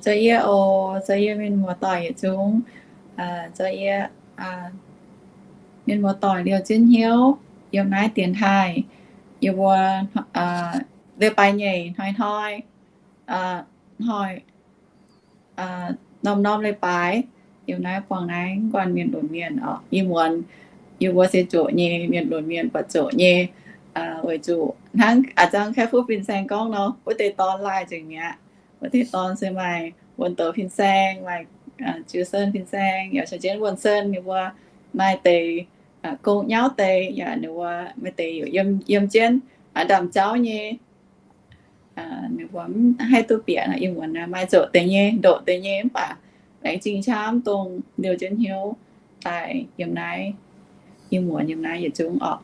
Zoux yie oc, zoux yie mienh muoz-doic yietc zungv, zoux yie mienh muoz-doic liouh jienv hnyouv yiem naaiv dienx taaih, yie mbuo leiz-baaix nyeic hnoi-hnoi, hnoi norm-norm leiz-baaix yiem naaiv buangh naaiv guanh mienh lunx mienh oc. Ih muonz yie mbuo se zoqc nyei, mienh lunx mienh buatc zoqc nyei, weic zuqc hnangv a'zang Kaeqv Fuqv fin-saeng gorngv nor, wuov deix dorn laaih nzengc mi'aqv. Wuov deix dorn se maaih Wuonh Douz fin-saeng, maaih Jiu Sen fin-saeng, yaac caux jienv Wuonh Sen ninh mbuo maaih deix gong nyauv deix, yaac ninh mbuo maaih deix yiem jienv ndaamv-jauv nyei. Ninh mbuo mv haih duqv bieqc nor, ih muonz maaih zoqc deix nyei, ndoqc deix nyei, mv baac laengz zingh camv dongh liouh jienv hnyouv daaih yiem naaiv, ih muonz yiem naaiv yietc zungv oc.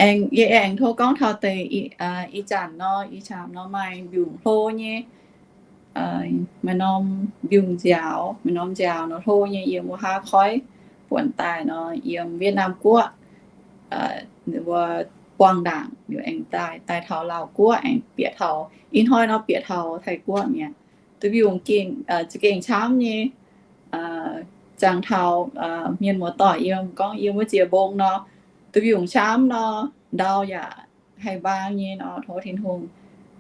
Aengx yie aengx tov gorngv taux deix, ih zanc nor, ih zanc nor maaih mbiungc hlo nyei, maaih norm mbiungc nziaaux, maaih norm nziaaux nor hlo nyei yiem wuov haav koiv buonc daaih nor, yiem Wietv^naam Guoqv, ninh mbuo buangh ndaangc liuz aengx daaih, daaih taux Laauh Guoqv aengx bieqc taux, ih hnoi nor bieqc taux Taiv Guoqv mi'aqv. Duqv mbiungc za'gengh camv nyei, jangx taux mienh muoz-doic yiem, gorngv yiem wuov jiex mbong nor, duqv mbiungc camv nor, ndau yaac haih mbaang nyei nor, tov Tin-Hungh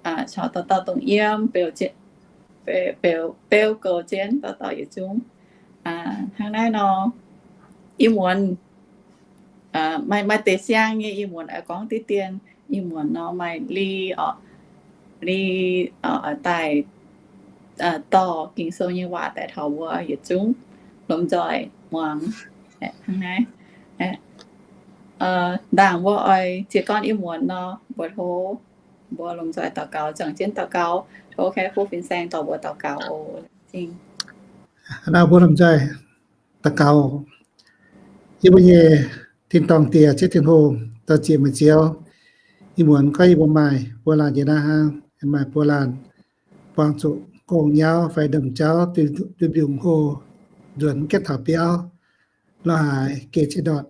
caux dauh dauh dongh yiem, beu goux jienv dauh dauh yietc zungv. Hnangv naaiv nor, ih muonz maaih deix siang nyei, ih muonz oix gorngv diqv dien. Ih muonz nor maaih Li, Li daaih dorh Ging-Sou nyei waac daaih taux mbuo yietc zungv lomh nzoih muangx hnangv naaiv. Ndaangc mbuo oix jiez gorn ih muonz nor, mbuo tov, mbuo lomh nzoih daux gaux, zangc jienv daux gaux, tov Kaeqv Fuqv fin-saeng dorh mbuo daux gaux oc. Zingh. Naaiv mbuo lomh nzoih daux gaux. Yie mbuo nyei tin-dorngh Diex, Ziouv Tin-Hungh, dorh zieqc meih Ziouv. Ih muonz gorngv yie mbuo maaih buo laanh jiex naaiv hnangv, maaih buo laanh buangh zuqc gong nyauv fai ndaamv-jauv, duqv mbiungc hlo, nzuonx gaengh taux biauv, lorz haaix geh ziex ndortc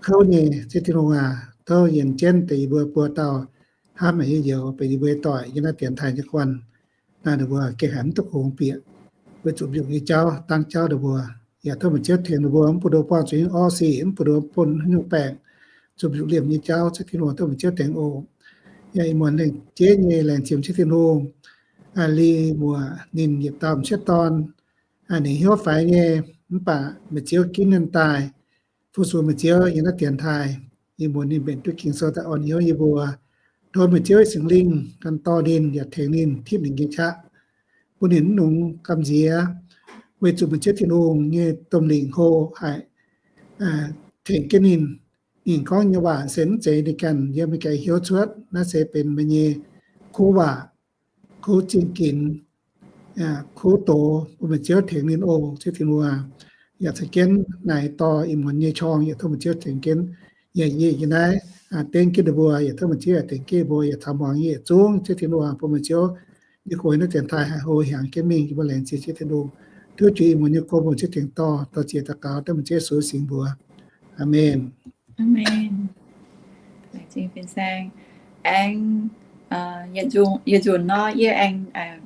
kouv nyei. Ziouv Tin-Hungh aac, tov yienc jienv deix yie mbuo buo dauh hnamv meih nyei youz, benx yie mbuo nyei doic yiem naaiv dienx taaih nyei guanh. Naaiv ninh mbuo gengh haiz mv duqv kungx bieqc, weic zuqc mbiungc nyei jauv dangv jauv ninh mbuo. Yaac tov meih Ziouv tengx ninh mbuo, mv bun ninh mbuo buangh zuqc nyungc orv sic, mv bun ninh mbuo bun haaix nyungc baengc, zuqc mbiungc liemh nyei jauv. Ziouv Tin-Hungh, tov meih Ziouv tengx oc. Yaac ih muonz lengc jeiv nyei laengz zingh Ziouv Tin-Hungh, Li muoc ninh yietc dauh m'sieqv dorn, ninh hnyouv faix nyei, mv baac meih Ziouv ginv ninh daaih, fu-sux meih Ziouv yiem naaiv dienx taaih. Ih muonz ninh mbenc duqv Ging-Sou daaih orn hnyouv yie mbuo. Tov meih Ziouv Singx Lingh ganh dorh ninh yaac tengx ninh, tipv ninh nyei qaqv, bun ninh mv nungx gamh nziex, weic zuqc meih Ziouv Tin-Hungh nyei domh lingc hlo haic tengx jienv ninh. Ninh gorngv nyei waac se mv zeiz ninh ganh yiem meih ganh hiuv cuotv. Naaiv se benx meih nyei kuv waac, kuv zingh ginx, kuv doz, bun meih Ziouv tengx ninh oc. Ziouv Tin-Hungh, yaac ceix jienv naaiv dorh ih muonz nyei qorng, yaac tov meih Ziouv tengx jienv. Yaac yie yiem naaiv dengv jienv ninh mbuo, yaac tov meih Ziouv yaac tengx jienv mbuo, yaac caux muangx nyei yietc zungv. Ziouv Tin-Hungh, bun meih Ziouv nyei gox naaiv dienx taaih haih hlo hiaangx jienv mingh. Yie mbuo laengz zingh Ziouv Tin-Hungh, tov jiex ih muonz nyei gox bun Ziouv tengx dorh, dorh ziex daux gaux dengv meih Ziouv Yesu singx mbuox. Aamen. Aamen. Laengz zingh fin-saeng. Aengx yietc nzunc nor, yie aengx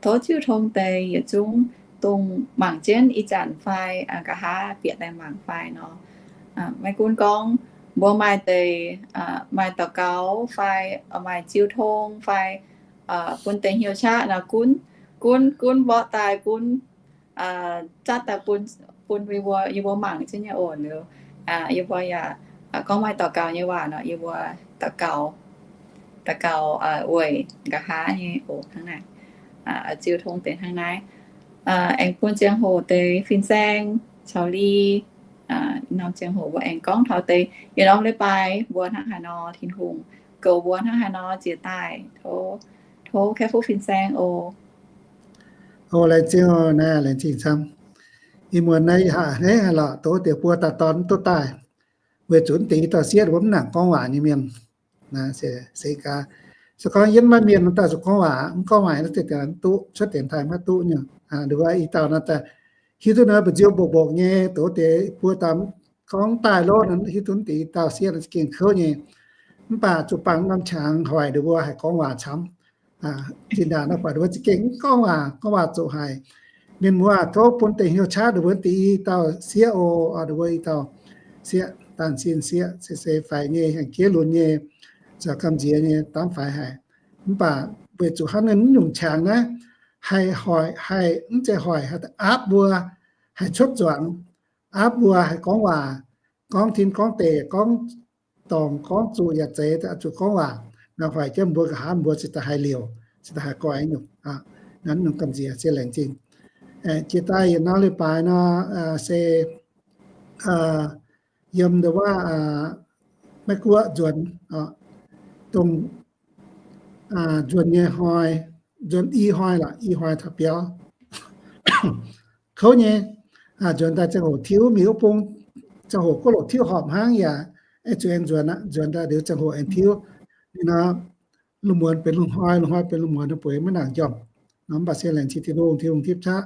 tov jiu tong deix yietc zungv dongh mangc jienv ih zanc fai nqa'haav bieqc daaih mangc fai nor, maiv gunv gorngv mbuo maaih deix, maaih daux gaux fai maaih jiu tong fai bun deix hnyouv qaqv nor, gunv, gunv, gunv mborqv daaih, gunv zatv daaih bun, bun yie mbuo, yie mbuo mangc jienv nyei oc. Liuz yie mbuo yaac gorngv maaih daux gaux nyei waac nor, yie mbuo daux gaux, daux gaux weic nqa'haav nyei oc hnangv naaic. Ziu tong deix hnangv naaiv. Aengx bun ziangh hoc deix fin-saeng caux Li, norm ziangh hoc mbuo aengx gorngv taux deix yietc norm leiz-baaix mbuo hnangv haaix nor, Tin-Hungh goux mbuo hnangv haaix nor jiex daaih. Tov, tov Kaeqv Fuqv fin-saeng oc. Oc, laengz zingh oc, naaiv laengz zingh camv. Ih muonz naaiv ih haic hneiv haic lorqc, doz deix buo dauh dorn mv duqv daaih, weic zuqc mv deix i dauh sieqv mbuo mv nangc gorngv waac nyei mienh. Naaiv se gaax, se gorngv yiem maiv mienh daaih zuqc gorngv waac, mv gorngv waac naaiv deix mv duqv, cuotv dienx taaih maiv duqv nyei. Nduov i dauh naaiv daaih hiuv duqv naaiv mbu'ziex mbopv-mbopv nyei, doz deix buo dauh gorngv daaih lov, hiuv duqv mv deix i dauh sieqv naaiv za'gengh kouv nyei. Mv baac zuqc bangc norm qangx hoic nduov mbuo haih gorngv waac camv. Zinh ndaangc naaiv buatc ninh mbuo za'gengh gorngv waac, gorngv waac zoqc haic. Mienh muoz, tov bun deic-hnyouv qaqv ninh mbuo deix i dauh sieqv oc, ninh mbuo i dauh sieqv, daan sin sieqv, se, se faix nyei, hengx jiex lunx nyei, zoux gamh nziex nyei, dangv faix haic. Mv baac weic zuqc hnangv naaiv nyungc qangx naaiv, haih hoic, haih mv zeiz hoic, haih aapv mbuo, haih cuotv zuangx, aapv mbuo haih gorngv waac, gorngv tin gorngv deic, gorngv dorngc gorngv zuqc yaac zeiz, zuqc gorngv waac, naaiv hoic jienv mbuo nqa'haav mbuo ziouc daaih haih liouc, ziouc daaih haih goix nyungc, naaiv nyungc gamh nziex se laengz zingh. Jiex daaih yietc norm leiz-baaix nor, se yiem nduov waac Meiv Guoqv nzuonx, dongh nzuonx nyei hnoi, nzuonx i hnoi lorqc, i hnoi taux biauv kouv nyei. Nzuonx daaih ziangh hoc tiuv, mingh wuov bung ziangh hoc guoqv loc tiuv horpc hnangv yaac, zuqc aengx nzuonx aqv. Nzuonx daaih liuz ziangh hoc aengx tiuv. Ninh nor, lungh muonz benx lungh hnoi, lungh hnoi benx lungh muonz, bueix maiv nangc njormh. Nor mv baac se laengz zingh Tin-Hungh, Tin-Hungh tipv qaqv.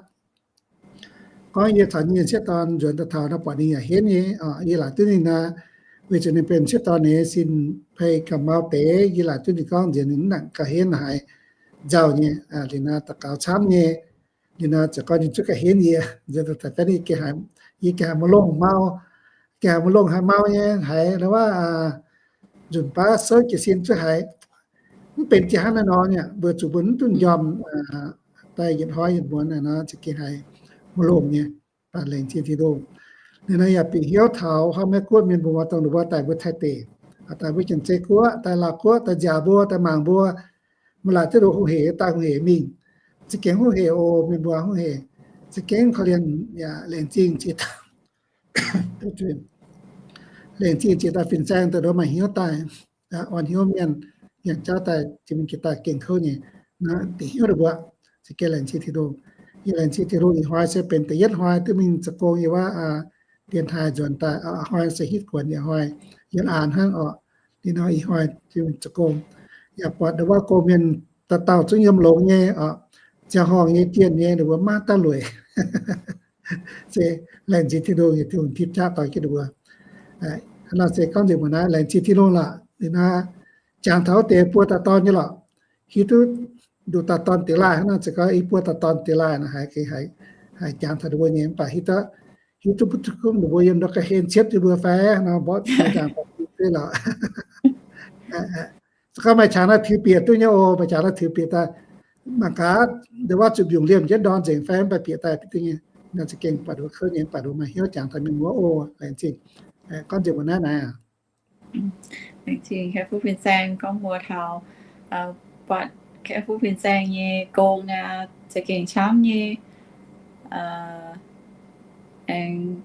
Gorngv yie caux nyei sieqv dorn nzuonx daaih taux naaiv buatc ninh yaac henv nyei, yie laaic duqv ninh naaic, weic zuqc ninh benx sieqv dorn nyei sin peix gauh mau deix, yie laaic duqv ninh gorngv nziex ninh mv nangc gauh henv haic, nzauh nyei, liuz naaiv daux gaux camv nyei, liuz naaiv ziouc gorngv ninh zungv gauh henv yie, nzuonx daaih fatv yie gengh haiz maiv longh mau, gengh haiz maiv longh haiz mau nyei haiz, wuov nzunc baav souv jiez sin zuqc haiz mv benx jiex hnangv naaiv nor nyei, mbuo zuqc mbuo mv duqv njormh daaih yietc hnoi yietc muonz naaic nor, za'gengh haiz maiv longh nyei. Baac laengz zingh Tin-Hungh, ninh naaiv yaac bieqc hnyouv taux hnoi Meiv Guoqv mienh mbuo dongh ninh mbuo daaih mbuo Taiv deic, daaih mbuo Janx-Zei Guoqv, daaih Laauv Guoqv, daaih nziaauc mbuo, daaih mangc mbuo, maaih laaic duqv ndoqc hungh hec, daaih hungh hec mingh. Za'gengh hungh hec oc, mienh mbuo hungh hec. Za'gengh korv-lienh yaac laengz zingh jiex, laengz zingh jiex daaih fin-saeng daaih nduov maaih hnyouv daaih, orn hnyouv mienh, yangh jauv daaih jiex mingh jiex daaih gengh kouv nyei. Naaiv bieqc hnyouv ninh mbuo, za'gengh laengz zingh Tin-Hungh. Yie laengz zingh Tin-Hungh, ih hnoi se benx da'yietv hnoi duqv mingh zoux gong yiem wuov dienx taaih nzuonx daaih, ih hnoi se hitv guonx, ih hnoi yiem aan hnangv oc. Liuz nor ih hnoi zoux gong, yaac buatc ndau wuov gong-mienh dauh dauh zungv yiem longx nyei oc, ziangh horngh nyei jienh nyei, ninh mbuo maiv dauh lueic. Se laengz zingh Tin-Hungh, Tin-Hungh tipv qaqv dorh jienv ninh mbuo. Hnangv nor se gorngv nzengc mbuo naaiv laengz zingh Tin-Hungh lorqc. Liuz naaiv jangx taux wuov deix buo dauh dorn nyei lorqc, hiuv duqv nduqc dauh dorn diex laaih hnangv nor, se gorngv i buo dauh dorn diex laaih nor, haiz, haiz jangx taux ninh mbuo nyei, mv baac hiuv duqv, hiuv duqv butv duqv gunv ninh mbuo yiem ndau ga'hlen ciepv jienv mbuo fai hnangv nor, mborqv jangx daaih duqv lorqc. Se gorngv maaih qangx naaiv tiux bieqc duqv nyei oc, maaih qangx naaiv tiux bieqc daaih, mangc gaax, ndau wuov zuqc mbiungc liemh jienv ndorm nzengc fai mv baac bieqc daaih duqv nyei. Naaiv za'gengh baac nduov kouv nyei, baac nduov maaih hnyouv jangx taux mienh muoz oc, laengz zingh. Gorngv nzengc mbuo naaiv naaic. Laengz zingh Kaeqv Fuqv Fin-Saeng gorngv mbuox taux, buatc Kaeqv Fuqv Fin-Saeng nyei gong aqv, za'gengh camv nyei. Aengx,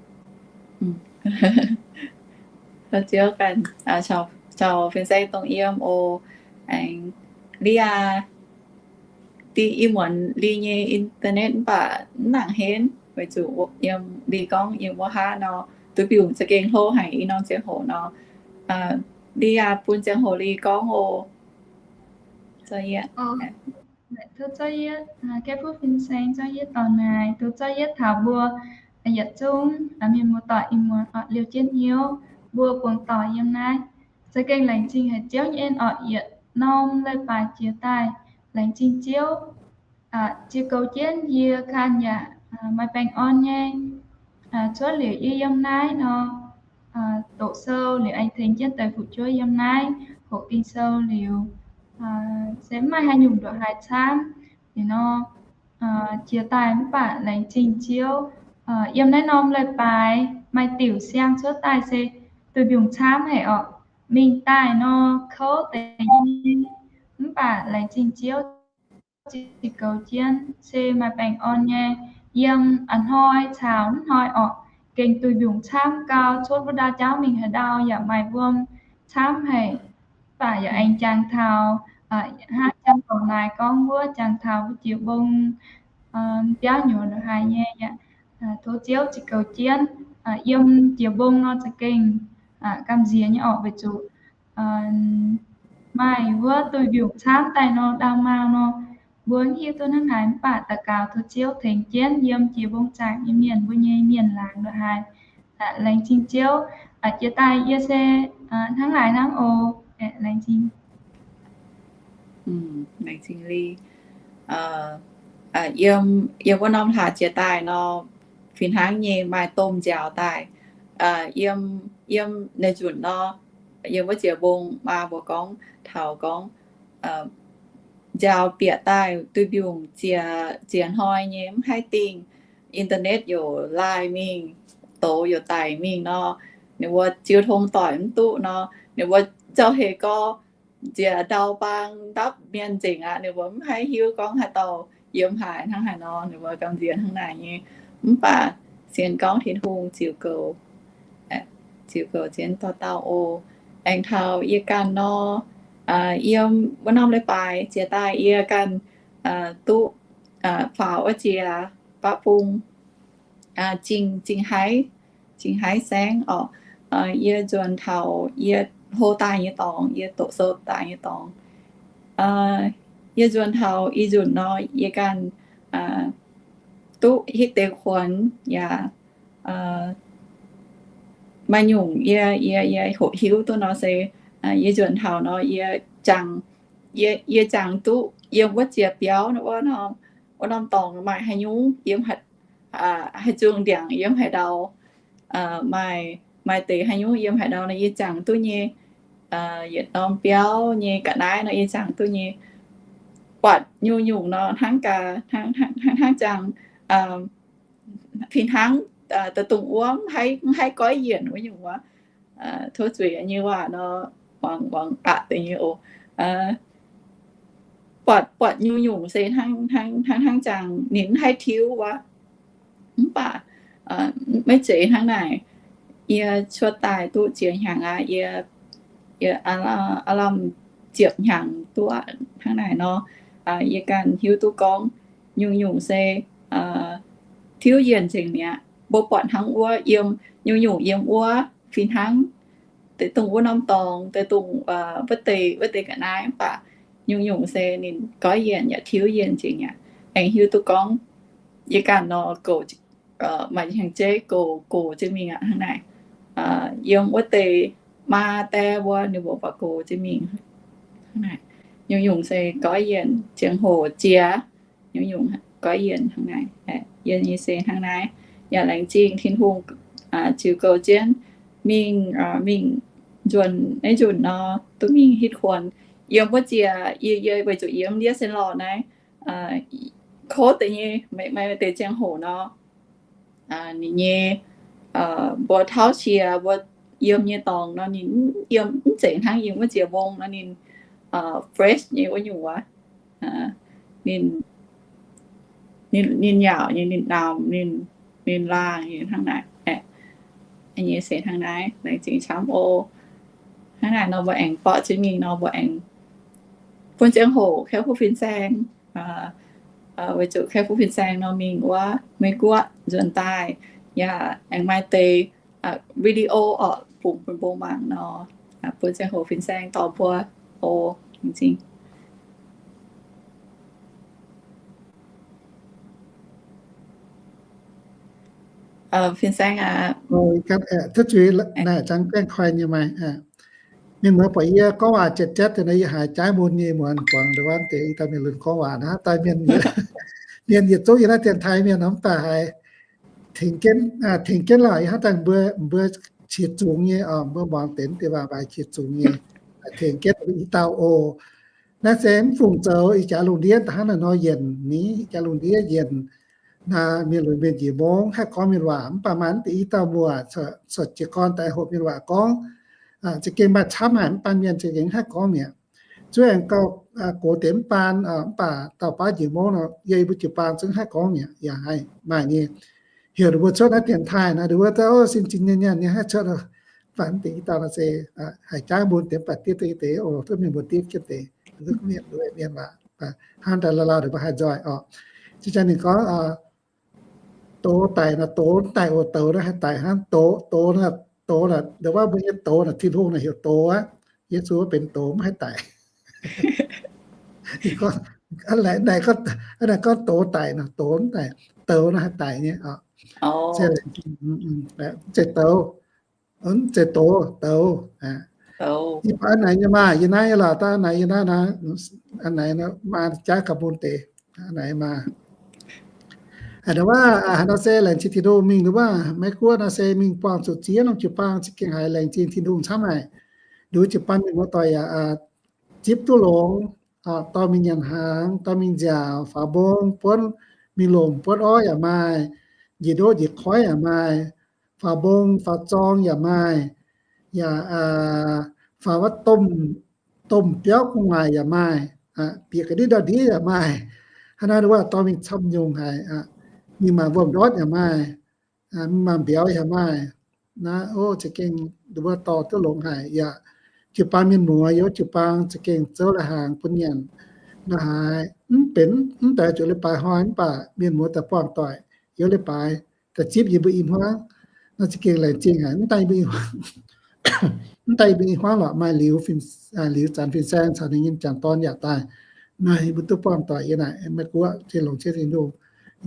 Ziouv ganh caux Fin-Saeng dongh yiem oc. Aengx, Lia, dingh ih muonz Lia nyei internet mv baac mv nangc henv, weic zuqc yiem Lia gorngv yiem wuov haav nor, duqv mbiungc za'gengh hlo haic ih norm ziangh hoc nor. Lia, bun ziangh hoc Lia gorngv oc. Tov Ziouv Yietv, Kaeqv Fuqv Fin-Saeng, Ziouv Yietv dorh naaic, tov Ziouv Yietv taux mbuo yietc zungv mienh muoz-doic ih muonz oc, liouh jienv hnyouv mbuo buangh doic yiem naaiv. Za'gengh laengz zingh haic Ziouv nyei en oc, yietc norm leiz-baaix jiex daaih, laengz zingh Ziouv. Jiex goux jienv yie ganh yaac maaih baengh orn nyei. Cuotv liuz yie yiem naaiv nor, doqc sou liuz aengx tengx jienv deix fu'jueiv yiem naaiv hoqc Ging-Sou liuz, se mv maaih haaix nyungc nduqc haaix camv. Liuz nor, jiex daaih mv baac laengz zingh Ziouv, yiem naaiv norm leiz-baaix maaih diuc siang cuotv daaih se duih mbiungc camv haic orqc. Mingh daaih nor kouv deix nyei, mv baac laengz zingh Ziouv, ziux goux jienv se maaih baengh orn nyei. Yiem a'hnoi caux a'hnoi orqc, gengh duih mbiungc camv gau, cuotv wuov ndau jauv mingh haaix ndau yaac maaih wuom camv haic. Mv baac yaac aengx jangx taux hnangv jangx gorngv naaic gorngv wuov, jangx taux wuov jiex mbong biauv nyuoz ndongc haaix nyei. Tov Ziouv ziux goux jienv, yiem jiex mbong nor za'gengh gamh nziex nyei orqc, weic zuqc maaih wuov duih mbiungc camv daaih nor, ndau maah nor, mbuo mv hiuv duqv hnangv haaix. Mv baac daux gaux tov Ziouv tengx jienv yiem jiex mbong zaangc nyei mienh, mbuo nyei mienh laangz ndongc haaix. Laengz zingh Ziouv. Jiex daaih yie se hnangv naaic hnangv oc. Laengz zingh. Laengz zingh Li. Yiem, yiem wuov norm hlaax jiex daaih nor, fih hnangv nyei maaih domh nziaaux daaih. Yiem, yiem naaiv nzunc nor, yiem wuov jiex mbong maa mbuo gorngv taux gorngv nziaaux bieqc daaih duih mbiungc ziex, ziex hnoi nyei mv haih dingh. Internet youc laaih mingh, doz youc daic mingh nor, ninh mbuo jiu tong doic mv duqv nor, ninh mbuo zauh heix gorx njiec ndau baang ndapv mienh nzengc aqv. Ninh mbuo mv haih hiuv gorngv haaix dauh yiem haaix hnangv haaix nor, ninh mbuo gamh nziex hnangv naaic nyei. Mv baac sienx gorngv Tin-Hungh ziux goux, ziux goux jienv dauh dauh oc. Aengx taux yie ganh nor, yiem wuov norm leiz-baaix jiex daaih yie ganh duqv faaux wuov jiex baqv bung, zingh, zingh haiv, zingh haiv saengv orqc. Yie nzuonx taux yie hlo daaih nyei dorngx, yie doqc sou daaih nyei dorngx. Yie nzuonx taux ih nzunc nor, yie ganh duqv hitv deix kuonx yaac maaih nyungc yie, yie, yie hoqc hiuv duqv nor se, yie nzuonx taux nor yie jangx, yie, yie jangx duqv yiem wuov jiex biauv wuov norm dorngx maaih haaix nyungc yiem, haaix zungh ndiangx yiem haaix ndau, maaih, maaih deix haaix nyungc yiem haaix ndau nor yie jangx duqv nyei. Yietc norm biauv nyei ga'naaiv nor yie jangx duqv nyei. Buatc nyungc-nyungc nor hnangv gaax, hnangv, hnangv, hnangv jangx fih hnangv deix dongh wuov mv haih goiv yienc wuov nyungc wuov. Tov zuiz nyei waac nor, muangx, muangx aqc deix nyei oc. Buatc, buatc nyungc-nyungc se hnangv, hnangv, hnangv jangx ninh mv haih tiuv wuov. Mv baac maiv zeiz hnangv naaic. Yie cuotv daaih duqv ziex hnyangx aqv. Yie, yie aav lamh ziepc hnyangx duqv aqv. Hnangv naaic nor, yie ganh hiuv duqv gorngv nyungc-nyungc se tiuv yienc nzengc mi'aqv. Mbuo buatc hnangv wuov yiem, nyungc-nyungc yiem wuov fih hnangv deix dongh wuov norm dorngx, deix dongh wuov deix, wuov deix ga'naaiv, mv baac nyungc-nyungc se ninh goiv yienc yaac tiuv yienc nzengc aqv. Aengx hiuv duqv gorngv yie ganh nor goux, maaih hnyangx-jeiv goux, goux jienv mingh aqv hnangv naaic. Yiem wuov deix maa die mbuo, ninh mbuo baac goux jienv mingh hnangv naaic. Nyungc-nyungc se goiv yienc ziangh hoc jiex, nyungc-nyungc goiv yienc hnangv naaic. Yie nyei se hnangv naaiv. Yaac laengz zingh Tin-Hungh ziux goux jienv mingh, mingh nzuonx naaiv nzunc nor duqv mingh hitv kuonx. Yiem wuov jiex, yie, yie weic zuqc yiem ndiev se lorh naaiv, kov deix nyei, maaih deix ziangh hoc nor, ninh nyei, mbuo tauv qiex, mbuo yiem nyei dorngx nor ninh yiem mv zeiz hnangv yiem wuov jiex mbong nor ninh fresh nyei wuov nyungc wuov. Ninh, ninh, ninh yaauc nyei, ninh namx, ninh, ninh laangh nyei hnangv naaic. Nyei se hnangv naaiv, laengz zingh camv oc. Hnangv naaic nor mbuo aengx borqv jienv mingh nor mbuo aengx bun ziangh hoc kaiv fuqv fin-saeng, weic zuqc kaiv fuqv fin-saeng nor mingh wuov Meiv Guoqv nzuonx daaih, yaac aengx maaih deix video orqc fungx bun mbuo mangc nor, bun ziangh hoc fin-saeng dorh mbuo oc. Laengz zingh. Fin-saeng aqv, mienh muoz buatc yie gorngv waac jatv jatv deix nor, yie haiz jaaiv mun nyei muonz buangh ndongc wuov deix i dauh mienh lunx gorngv waac naaiv, daaih mienh, mienh yietc zungv yiem naaiv dienx taaix mienh nor, mv baac haiz tengx jienv, tengx jienv lorqc. Yie hnamv daaih mbuo, mbuo qiex zungx nyei oc, mbuo muangx deix deix waac mv baac qiex zungx nyei, tengx jienv i dauh oc. Naaiv se mv fungc zoux ih jaax lungh ndiev da'hnangv naaiv nor yienc ni, ih jaax lungh ndiev yienc naaiv mienh lunx mienh njiec mungv haih gorngv mienh waac, mv baac maaih deix i dauh muoz cuotv jiez gorn daaih hoqc mienh waac gorngv, za'gengh maaih camv haic, mv baac mienh za'gengh haih gorngv mi'aqv. Zuov aengx gauh gox deix mv baac, mv baac dauh baav njiec mungv nor, yie mbuo jiu-baang zungv haih gorngv mi'aqv, yaac haih maaih nyei. Heuc ninh mbuo cuotv naaiv dienx taaih nor, ninh mbuo daaih sin zin nyanc nyanc nyei haih cuotv. Mv baac deix i dauh nor se haiz jaaiv mun deix, mv baac diev deix deix oc, duqv mienh mbuo diev jienv deix, duqv mienh, mienh waac, hnangv daaih lauh lauh ninh mbuo haih nzoih oc. Zinh zanc ninh gorngv doz daic nor, doz daic oc, douz nor haih daic hnangv, doz, doz nor, doz nor, ndongc wuov mbuo nyei doz nor, Tin-Hungh nor heuc doz aqv. Yesu wuov benx doz mv haih daic. Naaic gorngv doz daic nor, doz daic, douz nor haih daic nyei. Zeiz douz, mv zeiz doz, douz. Yie baac a'naaic nyei maah, yie naaiv nyei lorqc, daaih a'naaic yie naaiv naaic, a'naaic maa jaaix gauh mun deix, a'naaic maa. Aa, nda wuov, aa, nda se laengz zingh Tin-Hungh mingh nduov wuov, Meiv Guoqv nda se mingh buangh zuqc ziex norm jiu-baang za'gengh haiz laengz zingh Tin-Hungh camv haic. Nduov jiu-baang mienh muoz-doic yaac, aa, zipv duqv longx, aa, dorh mingh nyanc hnaangx, dorh mingh nziaauc, faaux mbong buonv, mingh lomc buonv orv yaac maaih, njiec ndoqv njiec koiv yaac maaih, faaux mbong faaux zorng yaac maaih, yaac, aa, faaux wuov domh, domh biauv gu'nguaaic yaac maaih, aa, bieqc ga'ndiev ndau-ndiev yaac maaih. Hnangv naaiv nduov wuov dorh mingh camv nyungc haic, aa, mingh mangc wuom-ndortv yaac maaih, aa, mingh mangc mbiauz yaac maaih. Naaiv, o, za'gengh nduov wuov dorh duqv longx haic yaac. Jiu-baang mienh muoz yaac, jiu-baang za'gengh zouv lai-hnaangx bun nyanc. Naaiv haiz mv benx mv deix zuqc leiz-baaix hnoi mv baac mienh muoz daaih buangh doic yiem leiz-baaix daaih zipv yie mbuo i hmuangv. Naaiv za'gengh laengz zingh haic, mv daaih yie mbuo i hmuangv, mv daaih yie mbuo i hmuangv lorqc, maaih liuz fin, aa, liuz zanc fin-saeng caux ninh nyei m'jangc dorn yaac daaih. Naaiv yie mbuo duqv buangh doic yiem naaic Meiv Guoqv, zinh longx jienv Tin-Hungh.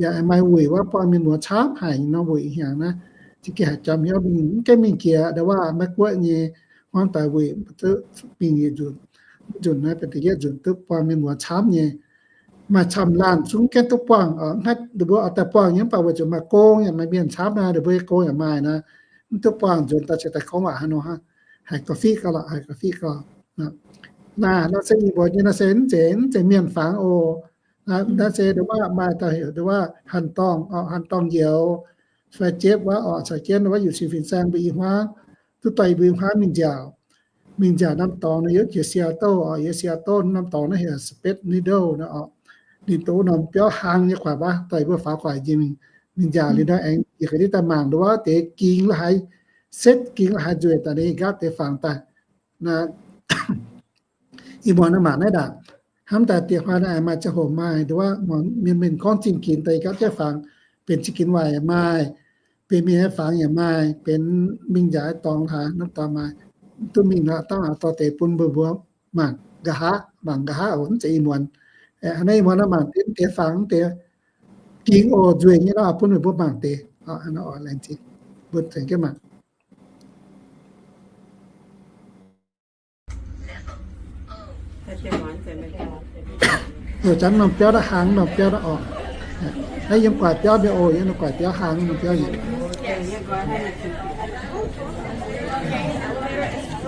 Yaac maaih wuic wuov buangh mienh muoz camv haic nyei norm wuic hnyangx naaiv. Za'gengh haiz jangx hnyouv mingh, mv gaengh mingh jiex nda wuov Meiv Guoqv nyei hmuangv doic wuic, mingh yietc nzunc, nzunc naaiv benx da'yietv nzunc duqv buangh mienh muoz camv nyei. Maaih camv laanh zungv gaengh duqv buangh, aa, mv haih, ninh mbuo oix daaih buangh nyei mv baac weic zuqc maaih gong yaac maaih mienh camv naaic, ninh mbuo nyei gong yaac maaih naaic, mv duqv buangh nzunc daaih cingx daaih gorngv waac hnangv nor hnangv. Haiz ga'fih gauh lorqc, haiz ga'fih gauh. Naaiv, naaiv se ih mbuo nyei naaiv se mv zeiz, mv zeiz mienh fangx oc. Naaiv se nduov wuov maaih dauh heuc nduov wuov Hanh Dorngh, Hanh Dorngh Youz, fai Jepv wuov oc, caux jienv nduov wuov Yuc Sing Fin-Saeng mbuo i hmuangv, duqv dorh mbuo i hmuangv mingh nziaauc. Mingh nziaauc norm dorngx naaiv yiem jiex Seattle oc, yiem Seattle norm dorngx naaiv heuc Space Needle naaiv oc. Ninh doqc norm biauv hlang nyei kuaaic wuov, dorh mbuo faaux kuaaic njiec mingh, mingh nziaauc liuz nor aengx yie ga'ndiev daaih mangc nduov wuov deix gingx la'haaix setv, gingx la'haaix nzueic daaih ninh nqaapv deix fangx daaih. Naaiv ih muonz naaiv mangc naaiv ndaangc, hnamv daaih dieh hnoi naaiv maaih ziangh hoc maaih nduov wuov mienh, mienh gorngv zingh ginx daaih nqaapv jienv fangx, benx zingh ginx waaic yaac maaih, benx mienh nyei fangx yaac maaih, benx mingh nziaauc dorngx haaix norm dorngx maaih, duqv mingh aqv, dangh aqv dorh deix bun mbuo mbuo mangc nqa'haav, mangc nqa'haav oc, mv zeiz ih muonz. Aa, naaiv ih muonz naaiv mangc deix, deix fangx deix gingx oc, nzueic nyei nor bun meih mbuo mangc deix. Laengz zingh mbuo tengx jienv mangc. Zanc norm biauv naaiv hlang norm biauv naaiv oc. Naaiv yiem guaaic biauv nyei oc, yiem norm guaix biauv hlang norm biauv nyei.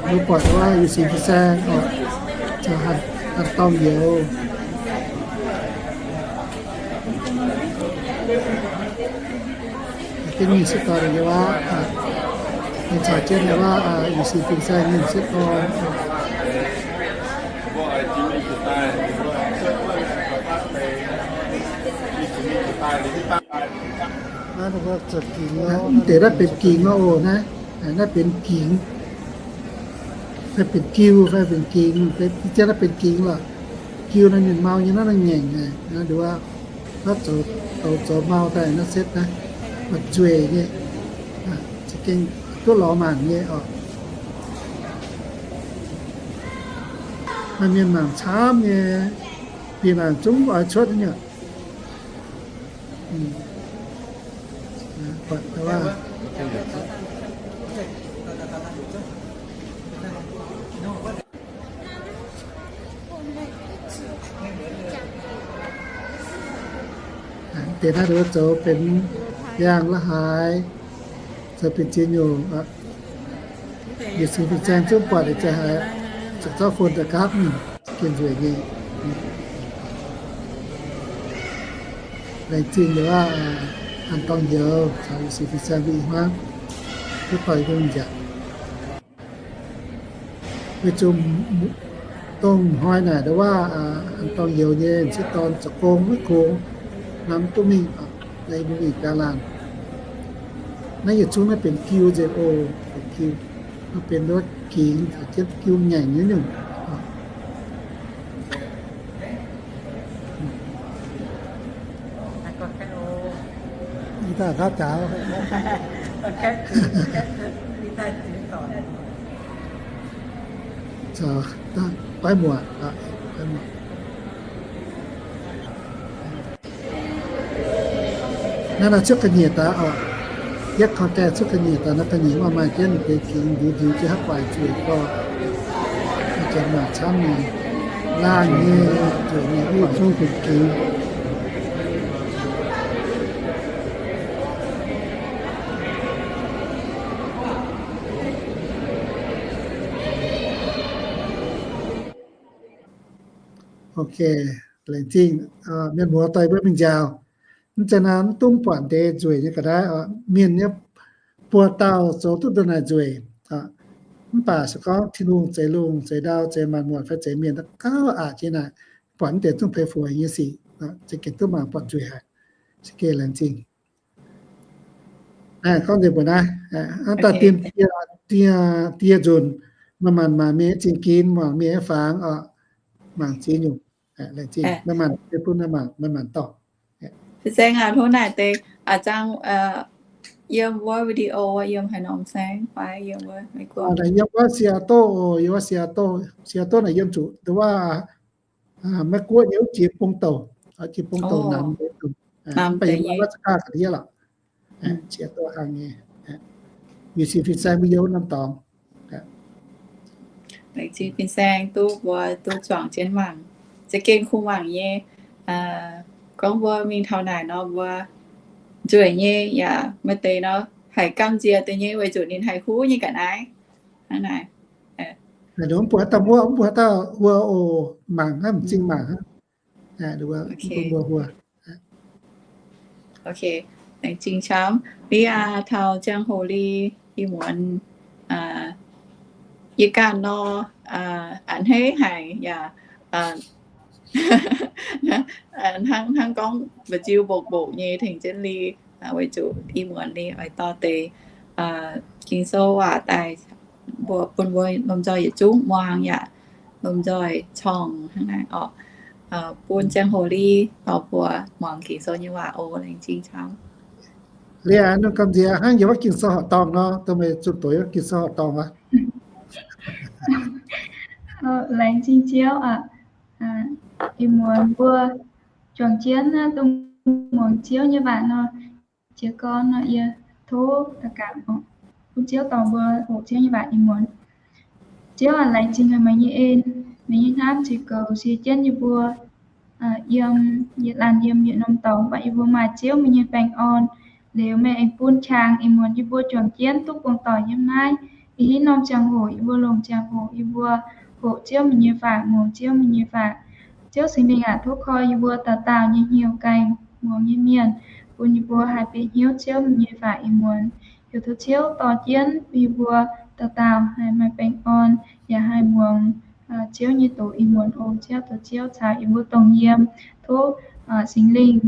Mbuo buatc wuov Yuc Sing Fin-Saeng oc, caux Hanh Dorngh Youz. Jienv mingh sieqv dorn nyei waac, mingh caux jienv nyei waac, Yuc Sing Fin-Saeng mingh sieqv dorn. Naaiv deix naaiv benx gingx nor oc, naaiv, naaiv benx gingx. Fai benx giu, fai benx gingx, jienv naaiv benx gingx lorqc. Giu naaiv ninh mau nyei naaiv ngaengc, nduov, naaiv zoux, zoux mau daaih naaiv setv naaiv, maaih nzueic nyei, za'gengh duqv lorz mangc nyei oc. Maaih mienh mangc camv nyei, bieqc naaic zungv oix cuotv nyei. Deix naaiv nduov zoux benx yangh la'haaix, zoux benx ziex nyungc. Yietc cin fin-saeng zungv buatc deix za'haaix, zuqc zorqv fon daaih gapv mingh, gengh nzueic nyei. Laengz zingh nduov, an dorngh njoux caux yietc cin fin-saeng mbuo ih hmuangv duqv doix hungh nziaauc. Weic zuqc dongh hnoi naaic nduov, an dorngh njoux nyei m'sieqv dorn zoux gong maiv kungx, hnamv duqv mingh, naaiv mbuo mingh biaa laanh. Naaiv yietc zungv naaiv benx giu nzengc oc, benx giu. Naaiv benx nduov gingx, jienv giu ngaengc nyei nyungc. Yie daaih nqaapv jaax. Caux dangh baeqv muoc, baeqv muoc. Naaiv nor cuotv ga'nyiec daaih oc. Yietv koi gaengh cuotv ga'nyiec daaih, naaiv ga'nyiec maaih maaih jienv deix gingx ndiux ndiux jienv haaix guaax zueiz gorx. Mangc camv nyei, laanh nyei, zueiz nyei, mv baac zungv gengh. Ok, laengz zingh mienh muoz doix mbuo mingh njaaux. Mv zeiz naaiv mv dungx buatc deix nzueic nyei ga'naaiv oc. Mienh nyei buo dauh zoux duqv ndongc naaic nzueic. Mv baac se gorngv Tin-Hungh zeix lungh zeix ndau zeix maanc muotc fai zeix mienh daaih gauh aqc jienv naaic, buatc mv deix zungv peix fuix nyei sic, za'gengh duqv mangc buatc nzueic haic. Se gengh laengz zingh. Gorngv nzengc mbuo naaiv, hnangv daaih dien, dien nzunc, maaih maanc maanc mienh zingh ginx, muangx mienh fangx oc, mangc ziex nyungc. Laengz zingh, maaih maanc bun naaiv mangc, maaih maanc dorngh. Fin-saeng aac, tov naaic deix a'zang yiem wuov video, yiem haaix norm saengv fai yiem wuov Meiv Guoqv? Yiem wuov Seattle oc, yiem wuov Seattle, Seattle naaic yiem zuqc nduov wuov Meiv Guoqv nyei wuov jiex bung douc, jiex bung douc namx, mv baac yiem wuov Alaska ga'ndiev lorqc. Seattle hnangv nyei. Mienh cin fin-saeng mbuo yiem wuov norm dorngx. Laengz zingh fin-saeng duqv mbuo duqv zuangx jienv mangc, za'gengh kuh mangc nyei. Gorngv mbuo mingh taux naaic nor mbuo nzueic nyei yaac maaih deix nor haiz gamh nziex deix nyei weic zuqc ninh haih huv nyei ga'naaiv. Hnangv naaic. Mv buatc dauh muoqv, mv buatc dauh huo oc, mangc hnangv m'zing mangc hnangv. Bun mbuo huo. Ok, laengz zingh camv. Liuz aac, taux ziangh hoc liuz, ih muonz yie ganh nor, a'hneiv haic yaac hnangv, hnangv gorngv mba'nziu mboqc mboqc nyei tengx jienv liuz, weic zuqc ih muonz liuz oix dorh deix Ging-Sou waac daaih mbuo, bun mbuo lomh nzoih yietc zungv muangx yaac lomh nzoih corngh hnangv naaic orqc. Bun ziangh hoc liuz dorh mbuo muangx Ging-Sou nyei waac oc. Laengz zingh camv. Liuz aac, ninh gamh nziex hnangv yiem wuov Ging-Sou horqc dorngh nor, dongh meih zuqc doqc wuov Ging-Sou horqc dorngh aqv. Laengz zingh Ziouv aac. Ih muonz mbuo juangc jienv naaiv dongh muangx Ziouv nyei waac nor, jiez gorn nor yie tov daux gaux bun Ziouv dorh mbuo hoqc Ziouv nyei waac ih muonz. Ziouv aac, laengz zingh haic meih nyei en, meih nyei hnamv ziux goux sie jienv yie mbuo yiem yietc laanh yiem yietc norm dorngx, mv baac yie mbuo maaih Ziouv meih nyei baengh orn. Liuz meih aengx bun qangx ih muonz yie mbuo juangc jienv duqv buangh doic yiem naaiv. Ih hitv norm ziangh hoc yie mbuo longc ziangh hoc yie mbuo hoqc Ziouv meih nyei waac, muangx Ziouv meih nyei waac. Ziouv Singx Lingh aac, tov koi yie mbuo dauh dauh nyei hnyouv gaengh muangx nyei mienh, bun yie mbuo haih bieqc hnyouv Ziouv meih nyei waac ih muonz. Heuc tov Ziouv dorh jienv bun yie mbuo dauh dauh haih maaih baengh orn, yaac haih muangx Ziouv nyei doz ih muonz oc. Ziouv, tov Ziouv caux yie mbuo dongh yiem. Tov Singx Lingh